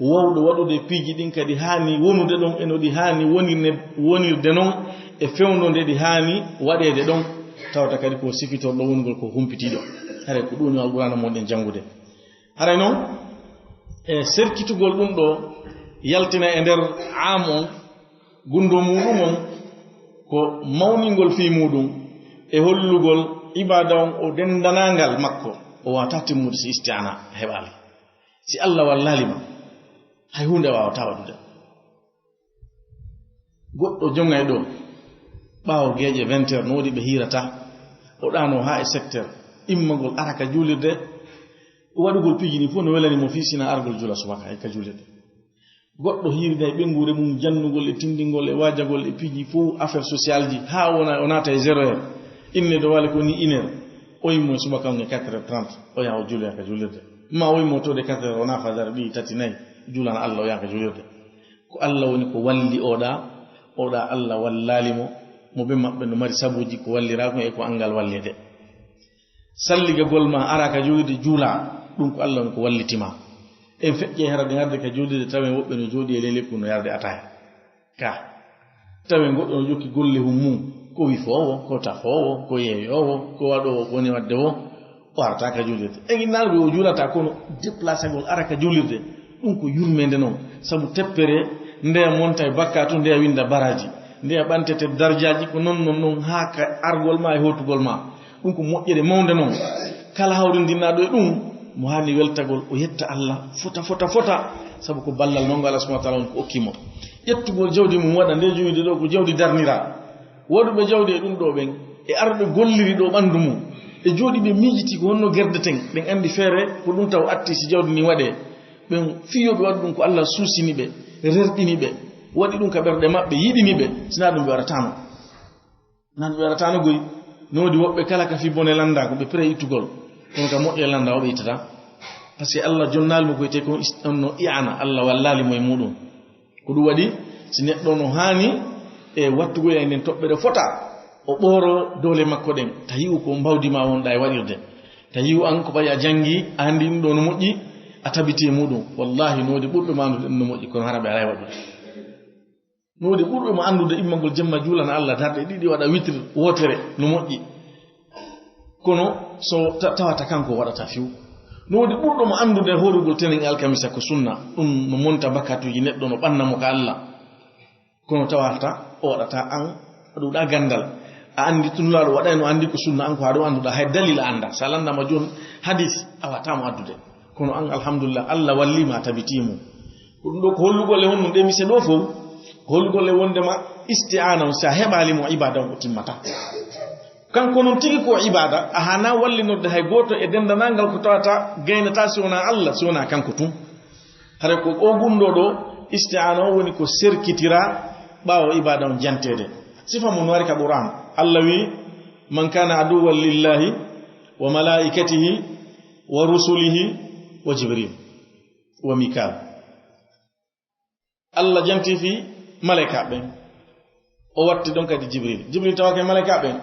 wawɗo waɗude piiji ɗin kadi haani wonude ɗon, e no ɗi haani wonirne-, wonirde non, e fewndo nde ɗi haani waɗeede ɗon. Tawata kadi ko sifitorɗo wonugol ko humpitiiɗo. Haray ko ɗum yo Alqur'aana mon ɗen janngude. Haray noon, e serkitugol ɗum ɗo, yaltina e nder am on, gundo muɗum on, ko mawningol fii muɗum, e hollugol ibaada on o denndanangal makko, o waawataa timmude si isti'aana heɓaali. Si Allah wallaali ma, hay huunde a waawataa waɗude. Goɗɗo jongay ɗo, ɓaawo geeƴe vingt heures, no woodi ɓe hiirata, o ɗaano haa e sept heures, immagol ara ka juulirde, waɗugol piiji ɗi fof no welani mo fii sina argol juula subaka e ka juulirde. Goɗɗo hiirida e ɓeynguure mum, janngugol e tinndingol e waajagol e piiji fof, affaire sociale ji, haa wona o naata e zéro heure. Inne ɗo wale ko ni une heure. O immo e subaka on e quatre heures trente, o yaha o juuloya ka juulirde. Ma o immo to de quatre heures, o naafa dara ɗiɗi, tati, nayi, juulana Allah, o yaha ka juulirde. Ko Allah woni ko walli oɗa, oɗa Allah wallaali mo, mo ɓe maɓɓe no mari sabuuji ko wallira ko e ko anngal walleede. Salligagol ma ara ka juulirde juula, ɗum ko Allah woni ko walliti ma. En feƴƴe hara de ngarde ka juulirde tawen woɓɓe no jooɗi e ley lekkun no yarde ataaya. Ka. Tawen goɗɗo no jokki golle hum mum, ko wifoowo, ko tafoowo, ko yeeyoowo, ko waɗoowo ko woni waɗde wo, o arata ka juulirde. E ginnaaɓe o juulata kono déplacagol ara ka juulirde, ɗum ko yurmeende noon. Sabu teppere nde monta e bakkaatu, nde winda baraaji, nde ɓantete darjaaji, ko noon, noon, noon haa ka argol ma e hootugol ma. Ɗum ko moƴƴere mawnde noon. Kala hawrindinaaɗo e ɗum, mo haani weltagol, o yetta Allah fota, fota, fota, sabu ko ballal mawngo Allah subhanahu wa taala on ko okki mo. Ƴettugol jawdi mum waɗa nde juulirde ɗo ko jawdi darnira. Waɗuɓe jawdi e ɗum ɗo ɓen, e arɓe golliri ɗo ɓanndu mum, e jooɗiiɓe miijiti ko honno gerdeten, ɓen anndi feere ko ɗum taw atti si jawdi ni waɗe. Ɓen fiyooɓe waɗu ɗum ko Allah suusini ɓe, rerɗini ɓe, waɗi ɗum ka ɓerɗe maɓɓe, yiɗini ɓe, sinaa ɗum ɓe waɗataano. Nan ɓe waɗataano goy. No woodi woɓɓe kala ka fii bone lannda, ko ɓe prêt ittugol, kono ka moƴƴe lannda, o ɓe ittata. Parce que Allah jonnaali mo ko wiyetee kon is-, on no i'ana, Allah wallaali mo e muɗum. Ko ɗum waɗi, si neɗɗo no haani e wattugol e nden toɓɓere fota, o ɓooro doole makko ɗen, ta yi'u ko mbawdi ma wonɗa e waɗirde. Ta yi'u an ko ɓay a janngi, a anndi ɗum ɗo no moƴƴi, a tabiti e muɗum. Wallahi, no woodi ɓurɓe ma anndude ɗum no moƴƴi, kono hara ɓe alaa e waɗude. No woodi ɓurɓe mo anndude immagol jemma juulana Allah darɗe ɗiɗi, waɗa witr wootere no moƴƴi. Kono so ta-, tawata kanko waɗata few. No woodi ɓurɗo mo anndude hoorugol tenen e alkamisa ko sunna, ɗum no monta bakatuuji neɗɗo, no ɓanna mo ka Allah. Kono tawata o waɗata an, waɗuɗa ganndal. A anndi tun Nulaaɗo waɗay no anndi ko sunna, an ko haɗo annduɗa, hay dalil a annda. Sa lanndama jooni hadis, a wata mo addude. Kono an, alhamdulillah, Allah walli ma, a tabiti mo. Ko ɗum ɗo ko hollugol e honɗum ɗe mise ɗo fow, ko hollugol e wondema isti'aana on, si a heɓaali mo, ibaada on o timmata. Kanko noon tigi ko ibaada, a hana wallinorde hay gooto e denndanangal ko tawata gaynata si wona Allah, si wona kanko tun. Hare ko o gunndo ɗo, isti'aana o woni ko serkitira ɓaawo ibaada on janteede. Sifa mum no wari ka Qur'an. Allah wi, "Man kana aduwwan lillahi wa malaikatihi wa rusulihi wa Jibril wa Mikal." Allah janti fii malaykaaɓe ɓen. O watti ɗon kadi Jibril. Jibril tawake malaykaaɓe ɓen.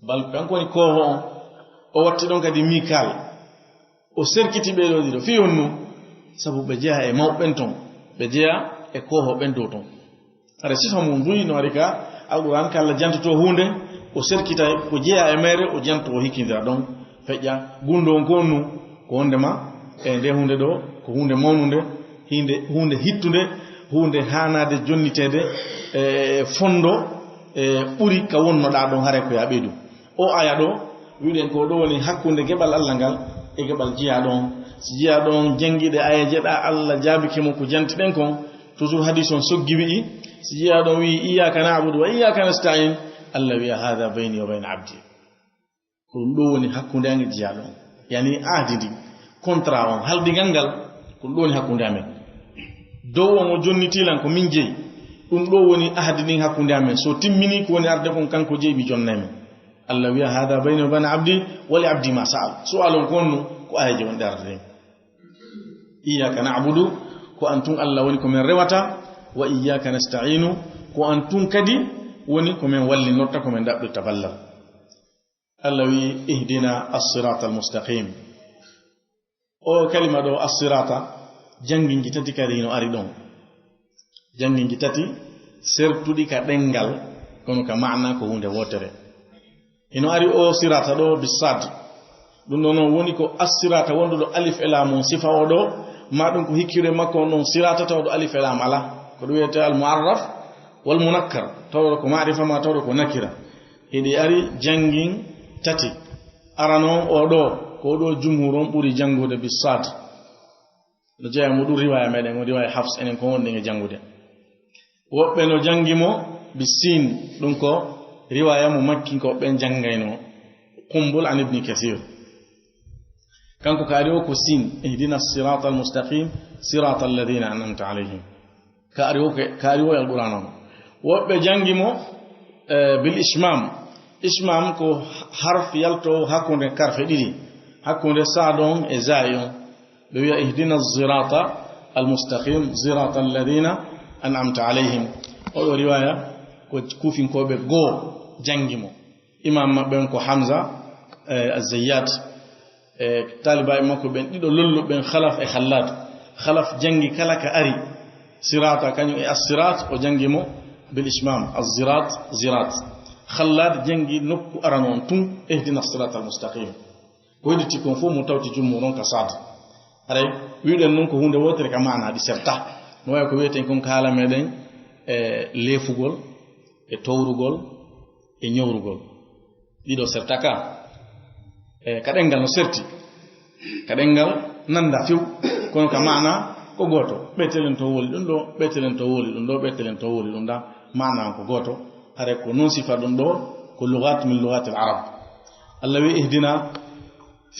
Bal kanko woni kooho on. O watti ɗon kadi Mikal. O serkiti ɓee ɗoo ɗiɗo. Fii honɗum? Sabu ɓe jeyaa e mawɓe ɓen ton. Ɓe jeyaa e kooho ɓen dow ton. Hara sifa mum buy no ari ka Alqur'an, ka Allah jantoto huunde, o serkita ko jeyaa e mayre, o janto o hikkindira ɗon. Feƴƴa gunndo on ko honɗum? Ko wondema e nde huunde ɗo, ko huunde mawnunde, hinde, huunde hittunde, huunde haanaade jonniteede e fondo e ɓuri ka wonnoɗaa ɗon, haray ko yaa ɓeydu. O aya ɗo, wiɗen ko ɗo woni hakkunde geɓal Allah ngal e geɓal jiyaaɗo on. Si jiyaaɗo on janngiɗe aya jeɗa, Allah jaabike mo ko jantiɗen kon, toujours hadis on soggi wi'i, si jiyaaɗo on wi'i, "Iyyaka na'budu wa iyyaka nasta'in," Allah wi'a, "Hadha bayni wa bayna abdi." Ko ɗum ɗo woni hakkunde an e jiyaaɗo on. Yani ahdi ndi, contrat on, haldigal ngal, ko ɗum ɗo woni hakkunde amen. Dow on o jonniti lan ko min jeyi. Ɗum ɗo woni ahdi ndin hakkunde amen. So timmini ko woni arde kon kanko jeyi, mi jonnay mo. Allah wi'a, "Hada bayni wa bayna abdi, wa li abdi ma sa'al." Su'al on ko honno? Ko ayaji wonɗi arde ɗen. Iyyaka na'budu, ko an tun Allah woni ko men rewata, wa iyyaka nasta'inu, ko an tun kadi woni ko men wallinorta, ko men ɗaɓɓirta ballal. Allah wi'i, "Ihdina as-sirata al-mustaqim." O kalima ɗo, as-sirata, jannginji tati kadi hino ari ɗon. Jannginji tati sertuɗi ka ɗenngal, kono ka maana ko huunde wootere. Hino ari o sirata ɗo bi sad. Ɗum ɗo non woni ko as-sirata wonduɗo alif e laam on sifa o ɗo, ma ɗum ko hikkire makko on ɗon sirata tawɗo alif e laam ala. Ko ɗum wiyete al-mu'arraf wal munakkar, tawɗo ko ma'rifa ma tawɗo ko nakira. Hiɗi ari janngin tati. Arano on o ɗo, ko ɗo jumhur on ɓuri janngude bi sad. No jeyaa mo ɗum riwaya meɗen, o riwaya Hafs, enen ko wonɗen e janngude. Woɓɓe no janngi mo bi sin, ɗum ko riwaya mo makkinko ɓen janngayno, Qumbul an Ibni Kathir. Kanko ka ari o ko sin, "Ihdina sirata al-mustaqim, sirata alladhina an'amta alayhim." Ka ari o ke, ka ari o e Alqur'an on. Woɓɓe janngi mo, eh, bil ishmam. Ishmam ko harf yalto hakkunde karfe ɗiɗi, hakkunde sad on e zai on. Ɓe wi'a, "Ihdina sirata al-mustaqim, sirata alladhina an'amta alayhim." Oɗo riwaya ko kufinkooɓe goo janngi mo. Imam maɓɓe on ko Hamza, eh, Az-Zayyat, eh, taalibaaɓe makko ɓen ɗiɗo lolluɓe ɓen, Khalaf e Khallad. Khalaf janngi kala ka ari, sirata kañum e as-sirat, o janngi mo bil ishmam, az-zirat, zirat. Khallad janngi nokku arano on tun, "Ihdina sirata al-mustaqim." Ko hedditi kon fof mo tawti jumhur on ka sad. Haray, wi'uɗen nun ko huunde wootere ka maana ɗi serta. No wayi ko wi'eten kon ka haala meɗen, e leefugol, e towrugol, e ñowrugol. Ɗiɗo serta ka, e ka ɗenngal no serti. Ka ɗenngal nanda few, kono ka maana ko gooto. Ɓetelen to woli ɗum ɗo, ɓetelen to woli ɗum ɗo, ɓetelen to woli ɗum ɗa. Maana on ko gooto. Haray ko non sifa ɗum ɗo, ko lugat min lugatil arab. Allah wi ihdina,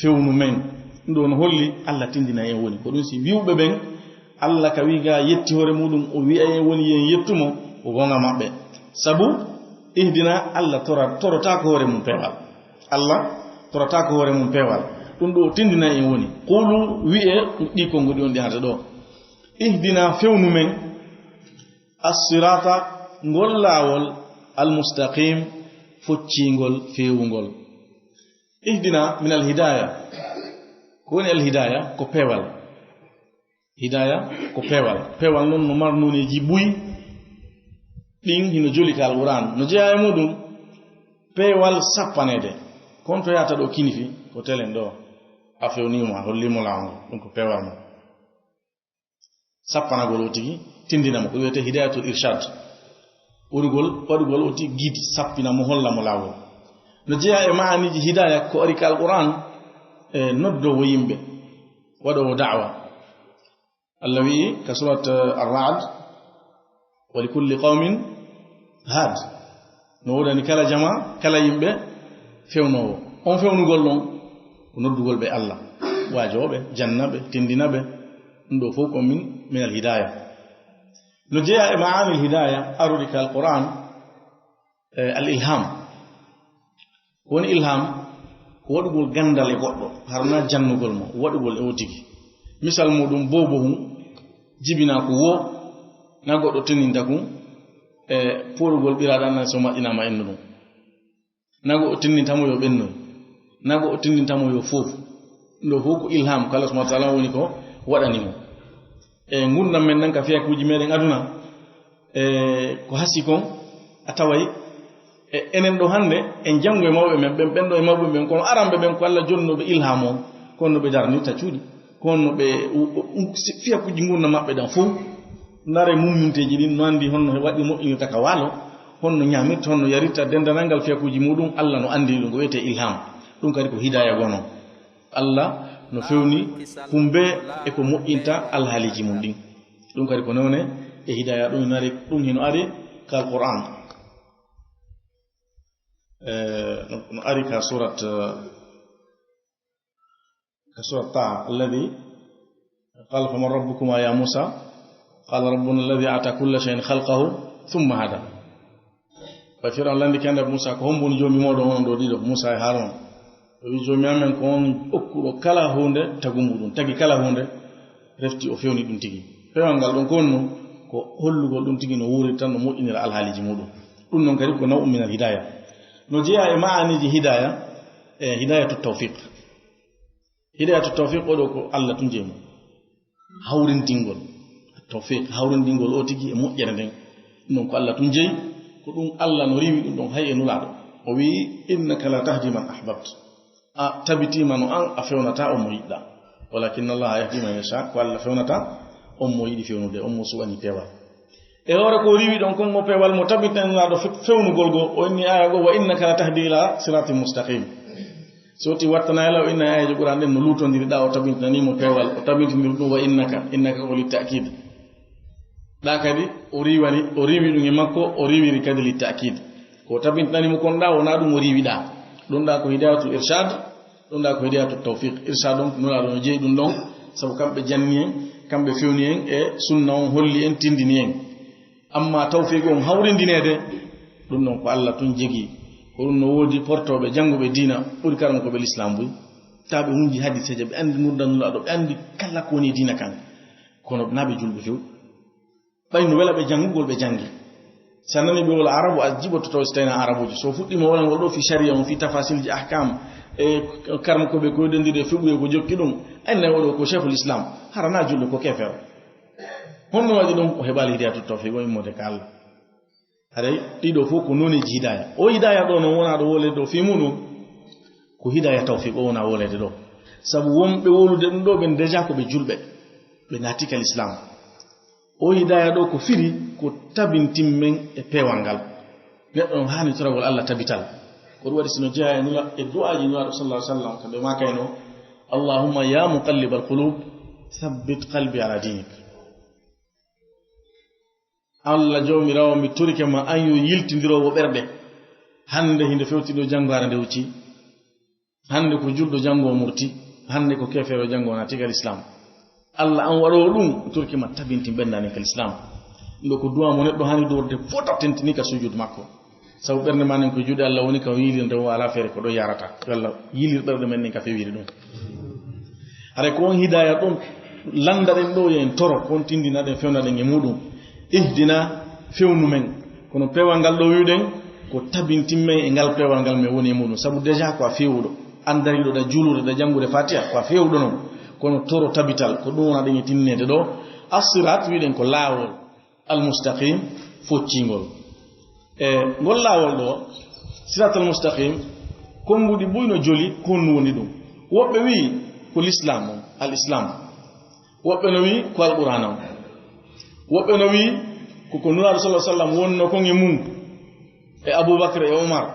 fewnu men. Ɗum ɗo no holli Allah tindina en woni. Ko ɗum si wi'uɓe ɓen, Allah ka wi'i ga yetti hoore muɗum, o wi'a en woni yen yettu mo, ko gonga maɓɓe. Sabu, ihdina, Allah tora-, torotaako hoore mum peewal. Allah torotaako hoore mum peewal. Ɗum ɗo o tindina en woni. Qulu, wi'e, ɗi konnguɗi on ɗi hande ɗo. Ihdina, fewnu men, as-sirata, ngol laawol, al-mustaqim, foccingol, feewungol. Ihdina min al-hidaya. Ko woni al-hidaya? Ko peewal. Hidaya ko peewal. Peewal noon no mari nooneeji buy. Ɗin hino joli ka Alquran. No jeyaa e muɗum peewal sappaneede. Kon to yahata ɗo kinifi, ko telen ɗo. A fewniima, holliimo laawol. Ɗum ko peewal mo. Sappanagol o tigi, tindina mo, ko wiyetee hidayatul irshad. Waɗugol, waɗugol o tigi guide, sappina mo, holla mo laawol. No jeyaa e maaniji hidaya ko ari ka Alquran, e noddoowo yimɓe, waɗoowo da'wa. Allah wi'i ka surat, eh, Ar-Ra'd, "Wa li kulli qawmin had." No woodani kala jama, kala yimɓe fewnoowo. On fewnugol ɗon, ko noddugol ɓe Allah. Waajoo ɓe, janna ɓe, tindina ɓe. Ɗum ɗo fof ko min, min al-hidaya. No jeyaa e ma'anil hidaya, arori ka Alquran, eh, al-ilham. Ko woni ilham? Ko waɗugol gandal e goɗɗo, hara na jannugol mo, waɗugol e o tigi. Misal muɗum, boobo hun jibinaa ko wo, na goɗɗo tindinta kun, e poorugol ɓiraaɗo an so maƴƴinaama ennu ɗum. Na goɗɗo tindinta mo yo ɓennoy. Na goɗɗo tindinta mo yo foof. Ɗum ɗo fof ko ilham, ko Allah subhanahu wa ta'ala woni ko waɗani mo. E ngurndan men nan ka fiyakuuji meɗen aduna, e ko hasi kon, a taway, e enen ɗo hannde, en janngo e mawɓe men ɓen, ɓen ɗo e mawɓe men, kono aranɓe ɓen ko Allah jonnooɓe ilham on, kono no ɓe darnirta cuuɗi, kono no ɓe u-, u-, u-, si-, fiyakuuji ngurndan maɓɓe ɗan fof, Nare mumminteeji ɗin no anndi honno waɗi moƴƴinirta ka waalo, honno ñaamirta, honno yarirta, denndanangal fiyakuuji muɗum, Allah no anndi ɗum, ko wiyetee ilham. Ɗum kadi ko hidaaya goo non. Allah no fewni kumbe e ko moƴƴinta alhaaliiji mum ɗin. Ɗum kadi ko newne e hidaaya, ɗum nari, ɗum hino ari ka Alqur'an. Eh, no, no ari ka surat, eh, ka surat Taha, alladhi qala, "Faman rabbukuma ya Musa?" Qala, "Rabbuna alladhi a'ta kulla shay'in khalqahu thumma hada." Ɓay Firawna lanndike Annabi Musa, "Ko hombo woni Joomi mooɗon onon ɗoo ɗiɗo, Musa e Haruna?" O wi, "Joomi amen ko on okkuɗo kala huunde tagu muɗum, tagi kala huunde, refti o fewni ɗum tigi." Peewal ngal ɗon ko honno? Ko hollugol ɗum tigi no wuuriri tan, no moƴƴinira alhaaliiji muɗum. Ɗum non kadi ko naw'un min al hidaaya. No jeyaa e ma'aaniiji hidaaya, e hidaayatu tawfiq. Hidaayatu tawfiq, o ɗoo ko Allah tun jeyi mo. Hawrindingol. Tawfiq, hawrindingol o tigi e moƴƴere nden. Ɗum non ko Allah tun jeyi, ko ɗum Allah no riiwi ɗum ɗon hay e Nulaaɗo. O wi'i, "Innaka la tahdi man ahbabta." A tabitiima no an a fewnata on mo yiɗɗa. "Walakinna Allaha yahdi man yasha," ko Allah fewnata on mo yiɗi fewnude, on mo suɓani peewal. E hoore ko riiwi ɗon kon mo peewal mo tabitani Nulaaɗo fe-, fewnugol go, o inni aaya go, "Wa innaka la tahdi ila siratin mustaqim." So ti wattana ila o inna aayeejo Qur'an ɗen no luutondiri ɗa, o tabintinani mo peewal, o tabintindiri ɗum wa innaka, innaka ko li ta'kid. Ɗa kadi o riiwani, o riiwi ɗum e makko, o riiwiri kadi li ta'kid. Ko tabintinani mo kon ɗa, wona ɗum o riiwi ɗa. Ɗum ɗa ko hidayatul irshad, ɗum ɗa ko hidayatul tawfiq. Irshad on, Nulaaɗo no jeyi ɗum ɗon, sabu kamɓe janni en, kamɓe fewni en e sunna on, holli en, tindini en. Amma tawfiq on hawrindineede, ɗum ɗon ko Allah tun jogii. Ko ɗum no woodi portooɓe jannguɓe diina ɓuri karam ko ɓe lislaam buy. Tawa ɓe hunji hadiseeje, ɓe anndi murdan Nulaaɗo, ɓe anndi kala ko woni diina kan. Kono na ɓe julɓe few. Ɓay no wela ɓe janngugol, ɓe janngi. Si a nani ɓe wola arabu, a jiɓoto taw si tawii na arabuuji. So fuɗɗiima wolangol ɗoo fii shari'a on, fii tafasilji ahkam, e karma ko ɓe koydondiri e fiɓuye ko jokki ɗum, ay nay oɗo ko cheikhul islam, hara na julɗo ko keefeero. Honno waɗi ɗum? O heɓaali hidayatu tawfiq o immorde ka Allah. Haray ɗiɗo fof ko nooneeji hidaaya. O hidaaya ɗo noon wonaa ɗo wooleede ɗo fii muɗum, ko hidaaya tawfiq o wonaa wooleede ɗo. Sabu wonɓe wowlude ɗum ɗo ɓen déjà ko ɓe julɓe, ɓe naati ka lislaam. O hidaaya ɗo ko firi ko tabintin men e peewal ngal. Neɗɗo on haani toragol Allah tabital. Ko ɗum waɗi sino jeyaa e nula-, e du'aaji Nulaaɗo sallallahu alaihi wasallam, kamɓe maakayno, "Allahumma ya muqallibal qulub, thabbit qalbi ala dinik." Allah Joomiraawo, mi torike ma, an yo yiltindiroowo ɓerɗe. Hannde hinde fewti ɗo, janngo hara nde hucci. Hannde ko julɗo, janngo o murti. Hannde ko keefeero, janngo o naati ka lislaam. Allah, an waɗoowo ɗum, mi torike ma, tabintin ɓernde amin ka lislaam. Ɗum ɗo ko du'a mo neɗɗo haani du'orde fota tentini ka sujudu makko. Sabu ɓernde ma nden ko juuɗe Allah woni, ka o yiilirde o alaa feere ko ɗo yarata. Yo Allah yiilir ɓerɗe men ɗen ka fewiri ɗum. Haray ko on hidaaya ɗon lanndaɗen ɗo, yo en toro, ko on tindinaɗen, fewnaɗen e muɗum. Ihdina, fewnu men. Kono peewal ngal ɗo wi'uɗen, ko tabintin men e ngal peewal ngal men woni e muɗum. Sabu déjà ko a fewuɗo. An dariɗo ɗa juulude, ɗa janngude Fatiha, ko a fewuɗo non. Kono toro tabital, ko ɗum wona ɗen e tinneede ɗo. As-sirat wi'uɗen ko laawol. Al-mustaqim, foccingol. E ngol laawol ɗo, siratal mustaqim, konnguɗi buy no joli, ko honɗum woni ɗum? Woɓɓe wi'i ko lislaam on, al-islaam. Woɓɓe no wi'i ko Alqur'aana on. Woɓɓe no wi'i ko, ko Nulaaɗo sallallahu alaihi wasallam wonno kon e mum, e Abubakar e Umar.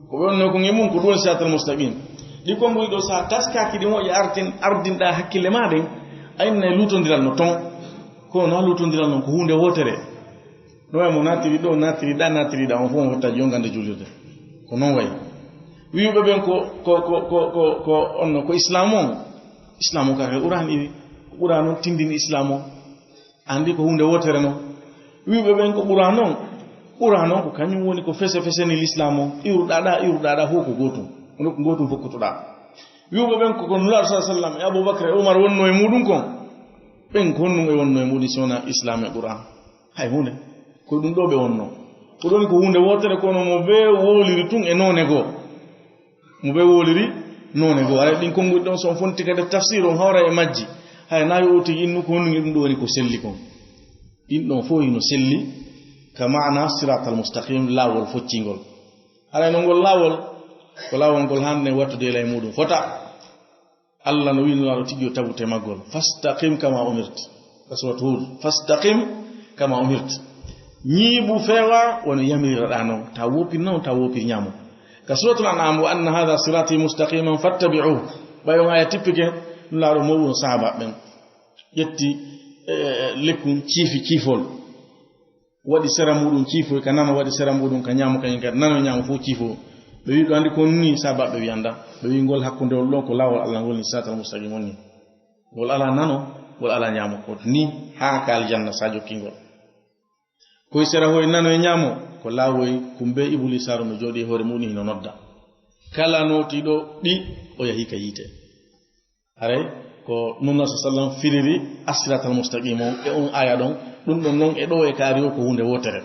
Ko ɓe wonno kon e mum, ko ɗum woni siratal mustaqim. Ɗi konnguɗi ɗo, sa taskaaki ɗi moƴƴa, artin-, ardinɗa hakkille ma ɗen, a innay luutondiral no ton. Kono na luutondiral non ko huunde wootere. No wayi mo naatiri ɗo, naatiri ɗa, naatiri ɗa, on fof on fotta jongande juulirde. Ko non wayi. Wi'uɓe ɓen ko, ko, ko, ko, ko, ko onno, ko islaam on. Islaam on ka Qur'an iwi. Ko Qur'an on tindini islaam on. Andi ko huunde wootere non. Wi'uɓe ɓen ko Qur'an on. Qur'an on ko kañum woni ko fese feseni lislaam on. Iwruɗa ɗa, iwruɗa ɗa, fof ko gootum. Ko nokku gootum fokkutuɗa. Wi'uɓe ɓen ko, ko Nulaaɗo sallallahu alaihi wasallam e Abubakar e Umar wonno e muɗum kon. Ɓen ko honɗum e wonno e muɗum si wonaa islaam e Qur'an? Hay huunde. Ko ɗum ɗo ɓe wonno. Ko ɗon ko huunde wootere, kono mo ɓe wowliri tun e noone goo. Mo ɓe wowliri noone goo. Haray ɗin konnguɗi ɗon, so on fonti kadi tafsir, on hawra e majji. Hay na yo o tigi innu ko honɗum e ɗum ɗo woni ko selli kon. Ɗin ɗon fof hino selli ka maana siratal mustaqim, laawol foccingol. Haray non ngol laawol, ko laawol ngol hande wattude e ley muɗum fota. Allah no wi'i Nulaaɗo tigi yo tagu e maggol. "Fastaqim kama umirt." Ka suuratu Huud. "Fastaqim كما أمرت. Ñiiɓu feewa wano yamiriraa noon, ta woopir nano, ta woopir ñaamo. Ka Suuratul An'aam, "Wa anna haadha siraatii mustaqiiman fattabi'uuhu." Ɓay on aaya tippike, Nulaaɗo mawɗo sahaaba ɓen ƴetti, eh, lekkun ciifi ciifol. Waɗi sera muuɗum ciifoy ka nano, waɗi sera muuɗum ka ñaamo, kañum kadi nano e ñaamo fof ciifo. Ɓe wi, "Ɗo anndi kon ni?" Sahaaba ɓe wi, "Annda." Ɓe wi, "Ngol hakkunde on ɗon ko laawol Allah ngol ni, siraatal mustaqiim on ni. Ngol alaa nano, ngol alaa ñaamo. Ko ni haa ka aljanna sa jokki ngol." Koy sera hoy nano e ñaamo, ko laawoy kumbe Ibuliisaaru no jooɗi e hoore muuɗum hino nodda. Kala nootiiɗo ɗi, o yahi ka yiite. Haray ko Nulaaɗo sallallahu alaihi wasallam firiri as-siraatal mustaqiim on e on aaya ɗon, ɗum ɗon non e ɗo e kaari o ko huunde wootere.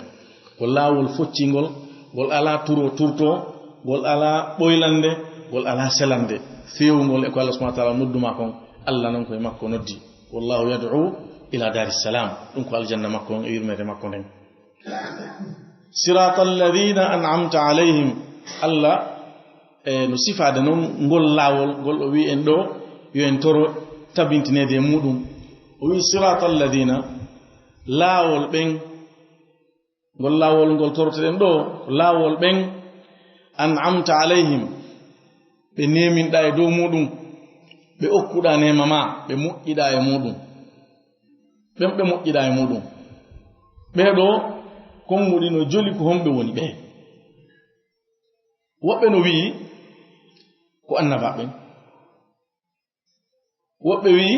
Ko laawol foccingol, ngol alaa turo turto, ngol alaa ɓoylande, ngol alaa selande. Feewungol e ko Allah subhanahu wa ta'ala noddu ma kon, Allah non ko e makko noddi. "Wallahu yad'u ila daris salam." Ɗum ko aljanna makko on e yurmeede makko nden. "Siraatal ladina an'amta alayhim." Allah, e, no sifaade noon ngol laawol, ngol o wi en ɗo, yo en toro tabintineede e muuɗum. O wi, "Siraatal ladina," laawol ɓen, ngol laawol ngol toroteɗen ɗo, ko laawol ɓen, "an'amta alayhim," ɓe neeminɗa e dow muuɗum, ɓe okkuɗa neema ma, ɓe moƴƴiɗa e muuɗum. Ɓen ɓe moƴƴiɗa e muuɗum. Ɓee ɗo, konnguɗi no joli ko homɓe woni ɓee. Woɓɓe no wi'i ko annabaaɓe ɓen. Woɓɓe wi'i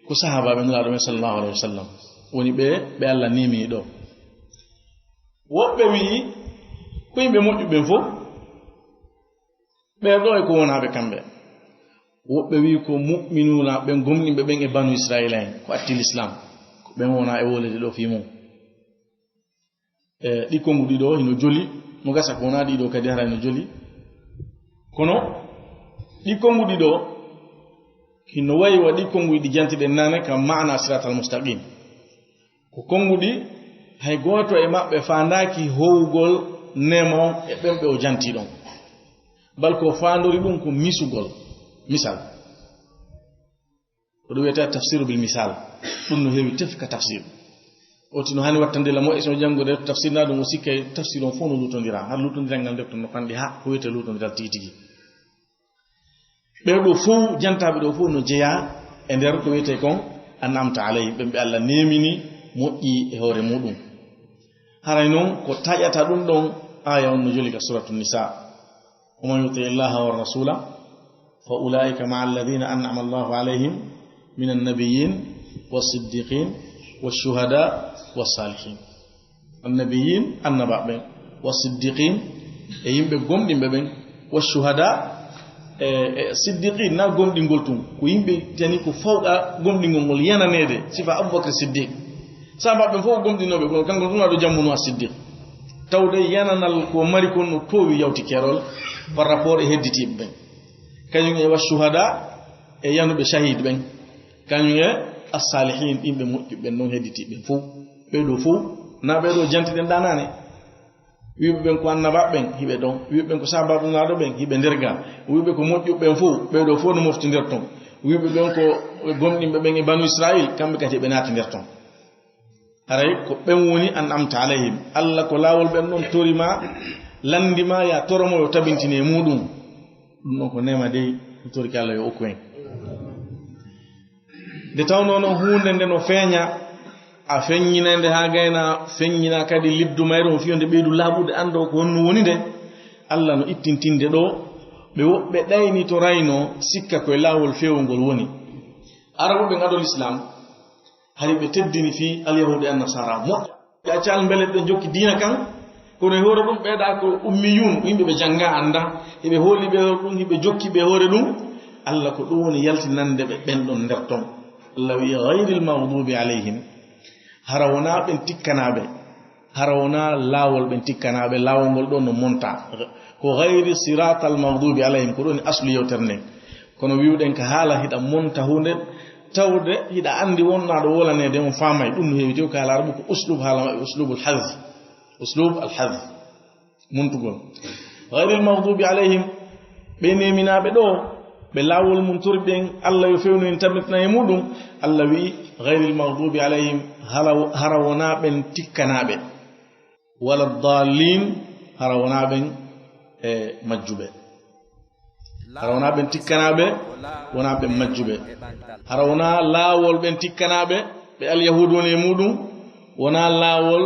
ko sahaabaaɓe Nulaaɗo men sallallahu alaihi wasallam. Woni ɓe, ɓe Allah neemini ɗo. Woɓɓe wi'i ko yimɓe moƴƴuɓe ɓen fof. Ɓee ɗo e ko wonaaɓe kamɓe. Woɓɓe wi'i ko mu'minuuna ɓen, gomɗinɓe ɓen e Banu Israa'iila en, ko atti l'islam. Ko ɓen wona e wolede ɗo fii mum. E, ɗi konnguɗi ɗo hino joli, mo gasa ko wonaa ɗi ɗo kadi hara hino joli. Kono ɗi konnguɗi ɗo hino wayi wa ɗi konnguɗi ɗi jantiɗen nane ka maana siraatal mustaqim. Ko konnguɗi hay gooto e maɓɓe faandaaki howugol neema on e ɓen ɓe o janti ɗon. Bal ko faandori ɗum ko misugol. Misal. Ko ɗum wiyetee tafsiru bil misal. Ɗum no heewi tefi ka tafsir. Oti no hani wattande la mo e so janngude tafsir na ɗum o sikkay tafsir on fof no lutondiraa. Har lutondiral ngal nder ton no fanɗi ha ko wiyetee lutondiral tigi tigi. Ɓee ɗo fof, jantaaɓe ɗo fof no jeyaa e nder ko wiyetee kon an'amta alayhim, ɓen ɓe Allah neemini moƴƴi e hoore muɗum. Haray non ko taƴata ɗum ɗon aaya on no joli ka Suratu Nisa. ومن يطع الله والرسول فأولئك مع الذين أنعم الله عليهم من النبيين والصديقين والشهداء والصالحين. Annabiyin, annabaaɓe ɓen, wa siddiqin, e yimɓe gomɗinɓe ɓen, wa shuhada, e, e siddiqin, na gomɗingol tun, ko yimɓe tani ko fawɗa gomɗingol ngol yananeede, sifa Abubakar Siddiq. Sahaabaaɓe ɓen fof ko gomɗinooɓe, kono kanko tun aɗo jammuno a Siddiq. Tawde yananal ko mari kon no toowi yawti keerol par rapport e hedditiiɓe ɓen. Kañum e wa shuhada e yanuɓe shahid ɓen. Kañum e as-salihin, yimɓe moƴƴuɓe ɓen non hedditiiɓe ɓen fof. Ɓee ɗo fof, na ɓee ɗo jantiɗen ɗa naane. Wiɓe ɓen ko annabaaɓe ɓen, hiɓe ɗon. Wiɓe ɓen ko sahaabaaɓe Nulaaɗo ɓen, hiɓe nder ga. Wiɓe ko moƴƴuɓe ɓen fof, ɓee ɗo fof no mofti nder ton. Wiɓe ɓen ko gomɗinɓe ɓen e Banu Israil, kamɓe kadi ɓe naati nder ton. Haray ko ɓen woni an'amta alayhim. Allah ko laawol ɓen ɗon tori ma, lanndi ma, ya toro mo yo tabintine e muɗum. Ɗum ɗon ko neema dey, mi torike Allah yo okku en. Nde tawnoo noon huunde nde no feeña, a feññinay nde haa gayna, feññina kadi liddu mayre on fii yo nde ɓeydu laaɓude, anndoo ko honno woni nde. Allah no ittintinde ɗo, ɓe woɓɓe ɗaynitoraynoo sikka ko e laawol feewngol woni. Arabuɓe ɓen ado l'islam, hari ɓe teddini fii alyahuudi e annasara moƴƴa. Ɓe acca mbele ɓe jokki diina kan, kono e hoore ɗum ɓeeɗa ko ummiyun, yimɓe ɓe jannga annda, eɓe hooli ɓe hoore ɗum, eɓe jokki ɓe hoore ɗum. Allah ko ɗum woni yaltinande ɓe ɓen ɗon nder ton. Allah wi'i, "Ghayril maghdubi alayhim." Hara wonaa ɓen tikkanaaɓe, hara wonaa laawol ɓen tikkanaaɓe, laawol ngol ɗon no monta. Ko ghayri siratal maghdubi alayhim, ko ɗum woni aslu yewtere nden. Kono wi'uɗen ka haala hiɗa monta huunde, tawde hiɗa anndi wonnaaɗo wolaneede on faamay, ɗum no heewi tew ka haala Arabu ko uslub haala maɓɓe, uslubul hadh. Uslub al hadh. Montugol. Ghayril maghdubi alayhim, ɓe neeminaaɓe ɗo, Ɓe laawol mum tori ɓen, Allah yo fewnu en, tammitina e muɗum. Allah wi'i, "Ghayril maghdubi alayhim", hara, hara wonaa ɓen tikkanaaɓe, "wala dallin", hara wonaa ɓen, e, majjuɓe. Hara wonaa ɓen tikkanaaɓe, wonaa ɓen majjuɓe. Hara wonaa laawol ɓen tikkanaaɓe, ɓe alyahuud woni e muɗum, wonaa laawol,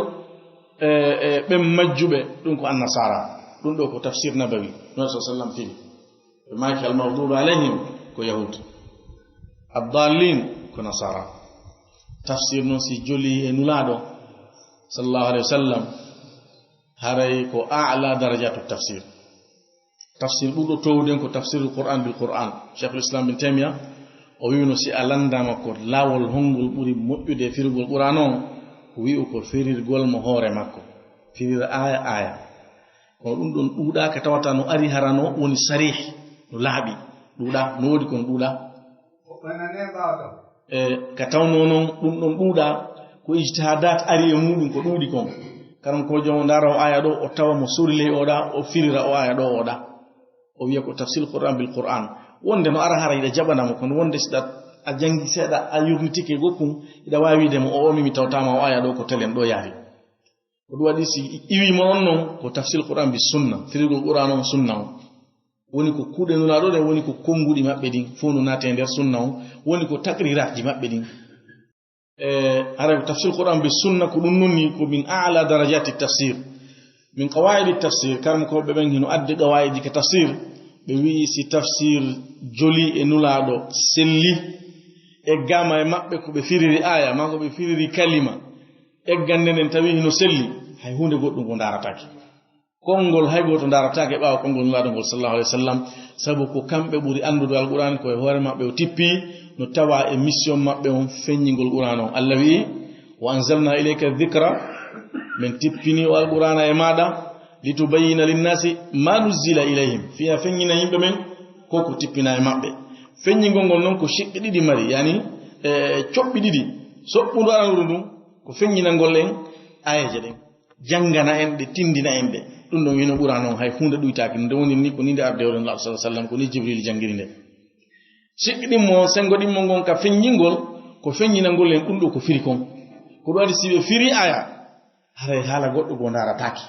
e, e, ɓen majjuɓe, ɗum ko annasara. Ɗum ɗo ko tafsir nabawi, Nabi sallallahu alaihi wasallam firi. Ɓe maaki al-maghdubi alayhim ko yahuud, ad-dallin ko nasara. Tafsir noon si joli e Nulaaɗo sallallahu alaihi wasallam, haray ko a'la darajatu tafsir. Tafsir ɓurɗo toowden ko tafsirul Qur'an bil Qur'an. Sheikhul Islam bin Taymiya, o wi'uno si a lanndama ko laawol honngol ɓuri moƴƴude e firugol Qur'an on, o wi'u ko firirgol mo hoore makko. Firira aaya aaya. Kono ɗum ɗon ɗuuɗaa ka tawata no ari hara no woni sarih, no laaɓi. Ɗuuɗaa, no woodi kono ɗuuɗaa. E ka tawnoo noon ɗum ɗon ɗuuɗaa, ko ijtihaadaat ari e muɗum ko ɗuuɗi kon. Karam ko joom ndaara o aaya ɗo, o tawa mo sori ley oɗa, o firira o aaya ɗo oɗa. O wiya ko tafsir Qur'an bil Qur'an. Wonde no ara hara iɗa jaɓana mo, kono wonde siɗa a janngi seeɗa, a yurnitike gokkun, iɗa waawi wiide mo, o, o mimi tawtaama o aaya ɗo ko telen ɗo yaari. Ko ɗum waɗi si iwi mo on noon, ko tafsir Qur'an bi sunna, firigol Qur'an on sunna on. Woni ko kuuɗe Nulaaɗo ɗen, woni ko konnguɗi maɓɓe ɗin, fof no naate e nder sunna on, woni ko taqriraatji maɓɓe ɗin. E, haray ko tafsir Qur'an bi sunna, ko ɗum noon ni, ko min a'la darajati tafsir. Min qawaa'idi tafsir, karamokooɓe ɓen hino addi qawaa'idi ka tafsir, ɓe wi'i si tafsir joli e Nulaaɗo selli, e gama e maɓɓe ko ɓe firiri aaya, maa ko ɓe firiri kalima, eggande nden tawi hino selli, hay huunde goɗɗum ko ndaarataake. Konngol hay gooto ndaarataake ɓaawo konngol Nulaaɗo ngol sallallahu alaihi wasallam, sabu ko kamɓe ɓuri anndude Alqur'aan, ko e hoore maɓɓe o tippi, no tawa e mission maɓɓe on feññingol Qur'aan on. Allah wi'i, "Wa anzalna ilayka dhikra", min tippini o Alqur'aana e maaɗa, "litubayyina linnaasi ma nuzzila ilayhim", fiya feññina yimɓe men ko ko tippina e maɓɓe. Feññingol ngol noon ko shiqqi ɗiɗi mari, yani, e, coɓɓi ɗiɗi, soɓɓundu aranuru ndun ko feññinangol en aayeeje ɗen. Janngana en ɗe, tinndina en ɗe. Ɗum ɗon hino ɓura noon, hay huunde ɗuytaaki. Nde woni ni ko ni nde arde hoore Nulaaɗo sallallahu alaihi wasallam, ko ni Jibril janngiri nde. Sikki ɗimmo, senngo ɗimmo ngon ka feññingol, ko feññinangol en ɗum ɗo ko firi kon. Ko ɗum waɗi si ɓe firi aya, haray haala goɗɗo goo ndaarataake.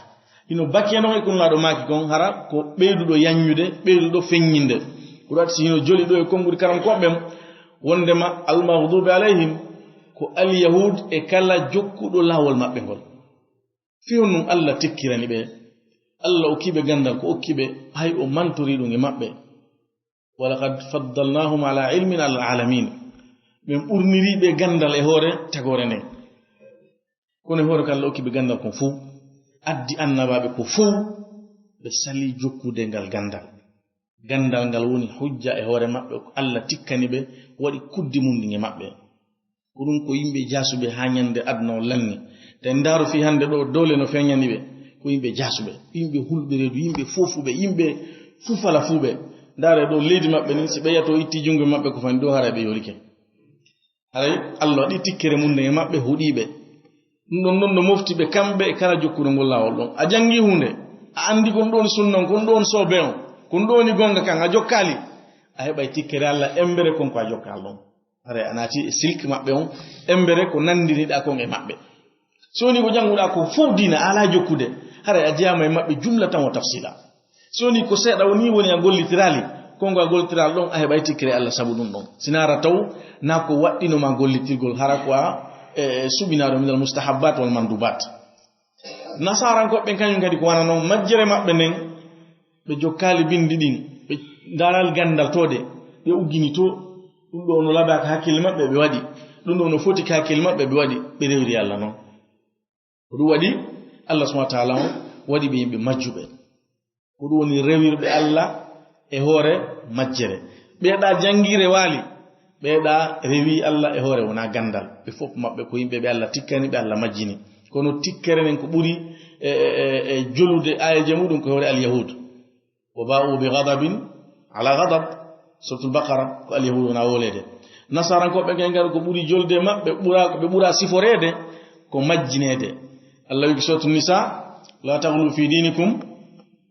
Hino bakkee noon e ko Nulaaɗo maaki kon, hara ko ɓeyduɗo yaññude, ɓeyduɗo feññinde. Ko ɗum waɗi si hino joli ɗo e konnguɗi karamkooɓe ɓen, wondema al-maghdubi alayhim ko al-yahud e kala jokkuɗo laawol maɓɓe ngol. Fii honɗum Allah tikkirani ɓe? Allah okki ɓe ganndal ko okki ɓe, hay o mantorii ɗum e maɓɓe. "Wa laqad faddalnaahum ala ilmin ala alamin." Min ɓurnirii ɓe ganndal e hoore tagoore nden. Kono e hoore ko Allah okki ɓe ganndal kon fow, addi annabaaɓe ko fow, ɓe salii jokkude ngal ganndal. Ganndal ngal woni hujja e hoore maɓɓe, ko Allah tikkani ɓe, waɗi kuddi mum ndin e maɓɓe. Ko ɗum ko yimɓe jaasuɓe haa ñande aduna o lanni. Te ndaaru fii hannde ɗo doole no feeñani ɓe, ko yimɓe jaasuɓe, yimɓe hulɓe reedu, yimɓe foofuɓe, yimɓe fufala fuuɓe. Ndaare ɗo leydi maɓɓe nin, si ɓe yato itti junngo maɓɓe ko fani ɗo, haray ɓe yorike. Haray Allah waɗi tikkere mum nden e maɓɓe, huɗii ɓe. Ɗum ɗon ɗon no mofti ɓe kamɓe e kala jokkuɗo ngol laawol ɗon. A janngii huunde, a anndi kon ɗoon sunna on, kon ɗoon soobe on, kon ɗoon woni goonga kan, a jokkaali, a heɓay tikkere Allah embere kon ko a jokkaali ɗon. Haray a naati e silki maɓɓe on, embere ko nanndiniɗaa kon e maɓɓe. Si woni ko jannguɗaa ko fow diina, a alaa jokkude, haray a jeyaama e maɓɓe jumlatan wa tafsila. Si woni ko seeɗa woni, woni a gollitiraali, konngo a gollitiraali ɗon, a heɓay tikkere Allah sabu ɗum ɗon. Sinaa hara taw, naa ko waɗɗino ma gollitirgol, hara ko a, e, suɓinaaɗo minal mustahabbat wal mandubat. Nasaarankooɓe ɓen kañum kadi ko wano non majjere maɓɓe nden, ɓe jokkaali binndi ɗin, ɓe ndaaraali ganndal to de, ɓe uggini to, ɗum ɗo no laɓaa ka hakkille maɓɓe, ɓe waɗi. Ɗum ɗo no foti ka hakkille maɓɓe, ɓe waɗi, ɓe rewri Allah non. Ko ɗum waɗi Allah subhanahu wa ta'ala on waɗi ɓe yimɓe majjuɓe. Ko ɗum woni rewirɓe Allah e hoore majjere. Ɓeeɗa janngi rewaali, ɓeeɗa rewi Allah e hoore wonaa ganndal. Ɓe fof maɓɓe ko yimɓe ɓe Allah tikkani, ɓe Allah majjini. Kono tikkere nden ko ɓuri e, e, e, e jolude aayeeje muɗum ko hoore al-Yahud. "Wa ba'u bi ghadabin ala ghadab." Suratul Baqara, ko al-Yahud wona woleede. Nasarankooɓe ɓen kadi ko ɓuri jolde maɓɓe, ɓura, ko ɓe ɓura siforeede, ko majjineede. Allah wi ko Suratul Nisa, "La taghlu fi dinikum,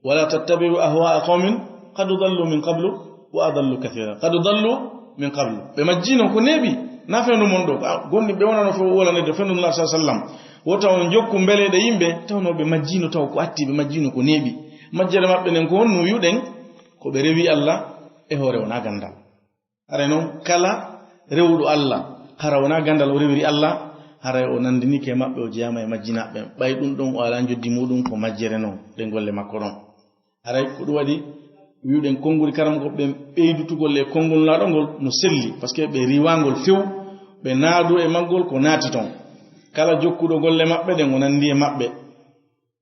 wa la tattabi'u ahwa'a qawmin qad dallu min qablu." وأضل كثيرا قد ضلوا من قبل. Ɓe majjino ko neeɓi, na fendu mon ɗo. Ah, gonni ɓe wonano fo wala ne de fendu Nulaaɗo sallallahu alaihi wasallam. Wota on jokku mbeleɗe yimɓe, tawno ɓe majjino taw ko atti, ɓe majjino ko neeɓi. Majjere maɓɓe nden ko honno wi'uɗen? Ko ɓe rewi Allah e hoore wona gandal. Haray non kala rewuɗo Allah, hara wona gandal o rewiri Allah, haray o nandinike maɓɓe, o jeyama e majjinaɓe. Ɓay ɗum ɗon o ala joddi muɗum ko majjere non, ɗen golle makko ɗon. Haray ko ɗum waɗi wi'uɗen konngudi karamoko ɓen ɓeydutugol e konngol laaɗo ngol no selli, parce que ɓe riwangol few, ɓe naadu e maggol ko naati ton. Kala jokkuɗo golle maɓɓe ɗen o nandi e maɓɓe.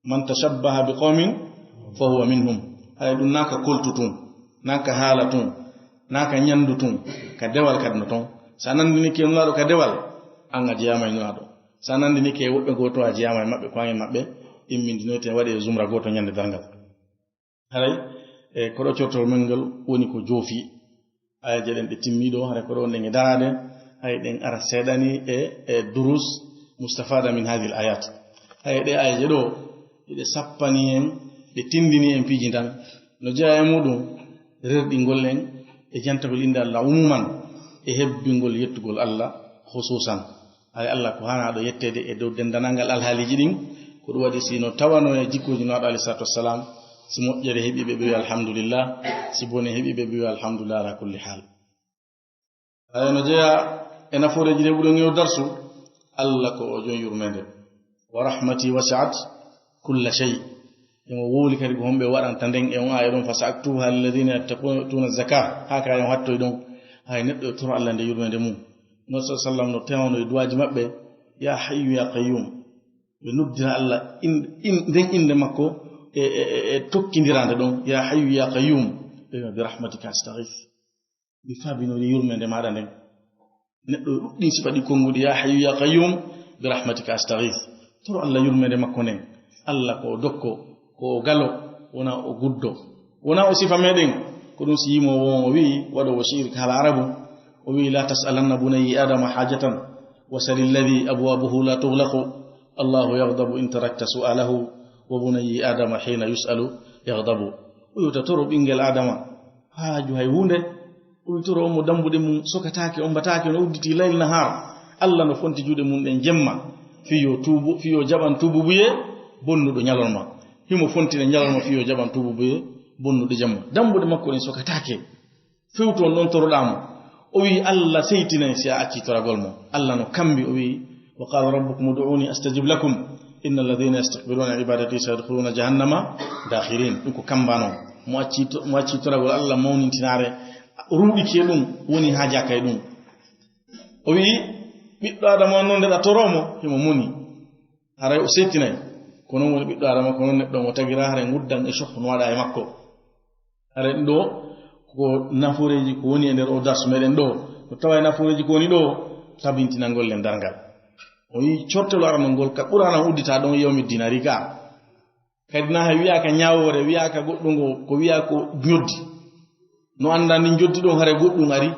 من تشبه بقوم فهو منهم. Haray ɗum na ka koltu tun, na ka haala tun, na ka ñandu tun, ka dewal kadi no ton. Sa nandinike Nulaaɗo ka dewal, an a jeyama e Nulaaɗo. Sa nandinike woɓɓe gooto, a jeyama e maɓɓe, ko an e maɓɓe immindinoyte, waɗe e zumra gooto ñande darngal. Haray, e, ko ɗo cortol men ngol woni ko joofi. Ayaje ɗen ɗe timmi ɗo, haray ko ɗo wonɗen e daraade, hay ɗen ara seeɗani e, e durus mustafada min hadhihi al-ayat. Hay ɗe ayaje ɗo, ɗe sappani en, ɗe tindini en piiji tan. No jeyaa e muɗum rerɗingol en e jantagol innde Allah umuman, e hebbingol yettugol Allah khususan. Hay Allah ko haanaaɗo yetteede e dow denndanangal alhaaliiji ɗin, ko ɗum waɗi si no tawano e jikkuuji Nulaaɗo alayhi salaatu wassalam, si moƴƴere heɓi ɓe, ɓe wi'a alhamdulillah, si bone heɓi ɓe, ɓe wi'a alhamdulillah ala kulli haal. Hay no jeyaa e nafooreeji ɗi ɓurɗen e darsu, Allah ko o jom yurmeende. Wa rahmati wasi'at kulla shay. Emo wowli kadi ko homɓe waɗanta nden e on aaya ɗon, fa sa'aktubuha lilladhina yattaquna yu'tuna zaka. Haa ka en hattoy ɗon, hay neɗɗo e toro Allah nde yurmeende mum. No sa sallam no tewano e duwaaji maɓɓe, ya hayyu ya qayyum. Ɓe noddira Allah in, in, nden innde makko e, e, e, e tokkindirande ɗon, ya hayyu ya qayyum. Ɓe wi'a, bi rahmatika astaghith. Mi faabinori yurmeende maaɗa nden. Neɗɗo e ɗuɗɗin sifa ɗi konnguɗi, ya hayyu ya qayyum, bi rahmatika astaghith. Toro Allah yurmeende makko nden. Allah ko o dokko, ko o galo, wona o guddo. Wona o sifa meɗen, ko ɗum si yimoowo on o wi'i, waɗoowo shi'ir ka haala arabu, o wi'i, la tas'alanna bunayyi Adama hajatan, wa salilladhi abwabuhu la tughlaqu. Allahu yaghdabu in tarakta su'alahu, wa bunayyi Adama hina yus'alu yaghdabu. O wi'uta toro ɓinngel Adama, haaju hay huunde. O wi'toro on mo dambuɗe mum sokataake, ombataake, no udditi layl nahar. Allah no fonti juuɗe mum ɗen jemma, fii yo tuubu, fii yo jaɓan tuububuye bonnuɗo ñalorma. Himo fonti ɗe ñalorma fii yo jaɓan tuububuye bonnuɗo jemma. Dambuɗe makko ɗen sokataake. Fewtu on ɗon toroɗaa mo. O wi'i, Allah seytinay si a accii toragol mo. Allah no kambi, o wi'i, wa qala rabbukum ud'uni astajib lakum. Inna alladhina yastakbiruna an ibadati sayadkhuluna jahannama dakhirin. Ɗum ko kambano. Mo acci to-, mo acci toragol Allah mawnintinaare, ruuɗiki e ɗum, woni haa jaaka e ɗum. O wi'i, ɓiɗɗo Adama on non nde ɗa toroo mo, himo moni. Haray o seytinay. Ko non woni ɓiɗɗo Adama, ko non neɗɗo mo tagira, haray nguddan e soh no waɗa e makko. Haray ɗum ɗo ko nafooreeji ko woni e nder o darsu meɗen ɗo. No tawa e nafooreeji ko woni ɗo, tabintinangol len darngal. O wi'i cortelo aranol ngol ka Qur'aana uddita ɗon yawmi diin ari ka. Kadi na hay wi'aaka ñaawoore, wi'aaka goɗɗo ngo, ko wi'aa ko ñoddi. No anndaa ni njoddi ɗon haray goɗɗum ari.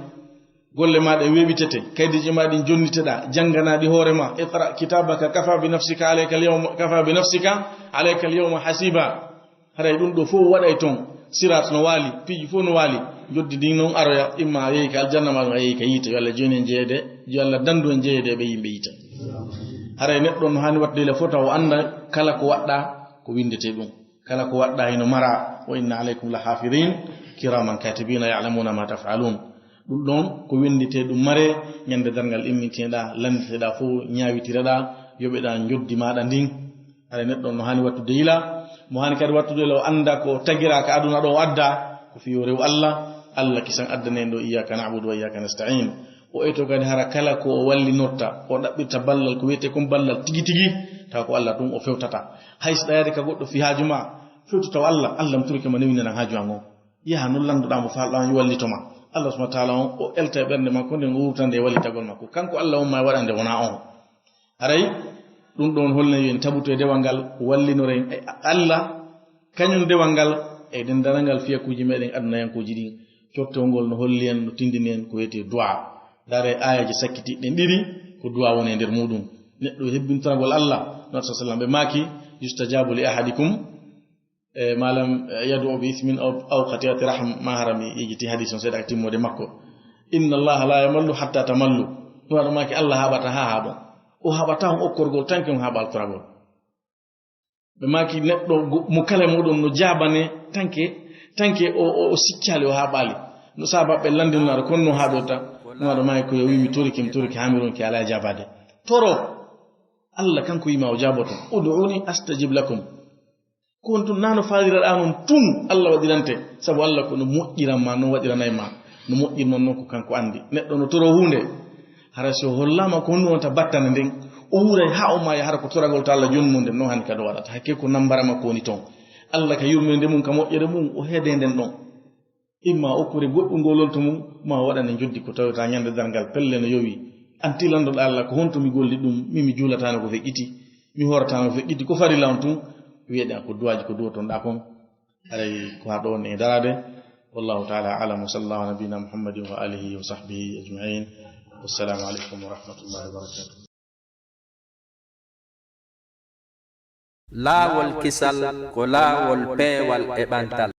Golle maa ɗen weeɓitete, kaydiiji maa ɗin jonniteɗaa, jannganaa ɗi hoore maa. Iqra kitabaka kafa bi nafsika alayka al-yawma, kafa bi nafsika alayka al-yawma hasiba. Haray ɗum ɗo fof waɗay toon, siraat no waali, piiji fof no waali. Njoddi ndin noon aroya, imma a yehi ka aljanna, maa ɗum a yehi ka yiite. Yo Allah join en jeyeede, yo Allah danndu en jeyeede e ɓe yimɓe yiite. Haray neɗɗo no haani waɗde ila fota o annda kala ko waɗɗaa ko winndetee ɗum. Kala ko waɗɗaa hino maraa, wa inna alaykum la hafidin, kiraman katibina ya'lamuna ma taf'alun. Ɗum ɗon ko winndetee ɗum maree, ñande darngal immintineɗaa, lannditeɗaa fof, ñaawitireɗaa, yoɓeɗaa njoddi maaɗa ndin. Haray neɗɗo no haani waɗtude yila, mo haani kadi waɗtude yila o annda ko tagiraa ka aduna ɗo o adda, ko fii yo rew Allah, Allah kisan addane en ɗo, iyyaka na'budu wa iyyaka nasta'in. O eto kadi hara kala ko o wallinorta, o ɗaɓɓirta ballal ko wiyetee kon ballal tigi tigi, tawa ko Allah ɗum o fewtata. Hay so ɗayaade ka goɗɗo fii haaju maa, fewtu taw Allah, Allah mi torike ma newinanan haaju an on. Yaha non lanndoɗaa mo faalɗaa on yo wallito ma. Allah subhanahu wa ta'ala on, o elta e ɓernde makko nden, o wurtande e wallitagol makko. Kanko Allah on ma e waɗande wonaa on. Haray ɗum ɗon holne yo en tabuto e dewal ngal, wallinoren e Allah, kañum dewal ngal e denndanangal fiyakuuji meɗen adunayankuuji ɗin. Cottol ngol no holli en, no tindini en ko wiyetee du'a. Ndaare aayeeje sakkitiiɗe ɗen ɗiɗi, ko du'a woni e nder muɗum. Neɗɗo hebbintoragol Allah, no sallam ɓe maaki, yustajabu li ahadikum E, malam, e, yadu o bi ismin aw, aw qati'ati rahim, ma harami, yejiti hadis on seeɗa ka timmude makko. Inna Allaha la yamallu hatta tamallu. Ɗum waɗa maaki Allah haɓata ha haɓon. O haɓata on okkorgol tanke on haɓa altoragol. Ɓe maaki neɗɗo go-, mo kala muɗum no jaabane tanke, tanke o, o, o siccali o haɓali. No saba ɓe landinnaɗo kon no haɓirta. Ɗum waɗa maaki ko yo wi mi torike, mi torike hamiron ke ala jaabade. Toro. Allah kanko yima o jaaboto. Ud'uni astajib lakum. Ko on tun nano faaliraɗa non tun Allah waɗirante, sabu Allah ko no moƴƴiran ma, no waɗiranay ma, no moƴƴir non non ko kanko andi. Neɗɗo no toro hunde, hara si o hollama ko honɗum wonta battane nden, o wuuray ha o maya, hara ko toragol to Allah jonnunde, non hani kadi o waɗata. Hakke ko nambara makko woni ton. Allah ka yurmende mum, ka moƴƴere mum, o heede nden ɗon. Imma okkure goɗɗum ngol lonto mum, ma o waɗane njoddi ko tawata ñande darngal pelle no yowi. An tilandoɗa Allah ko honto mi golli ɗum, mi mi juulatano ko feƴƴiti, mi horatano ko feƴƴiti, ko farilla on tun, wiyeɗa ko duwaji ko duwotonɗa kon. Aray ko ha ɗo on e darade. Wallahu ta'ala a'lam, wa sallallahu ala nabiyyina Muhammadin wa alihi wa sahbihi ajma'in. Wassalamu alaikum wa rahmatullahi wa barakatuh. Laawol kisal ko laawol peewal e ɓantal.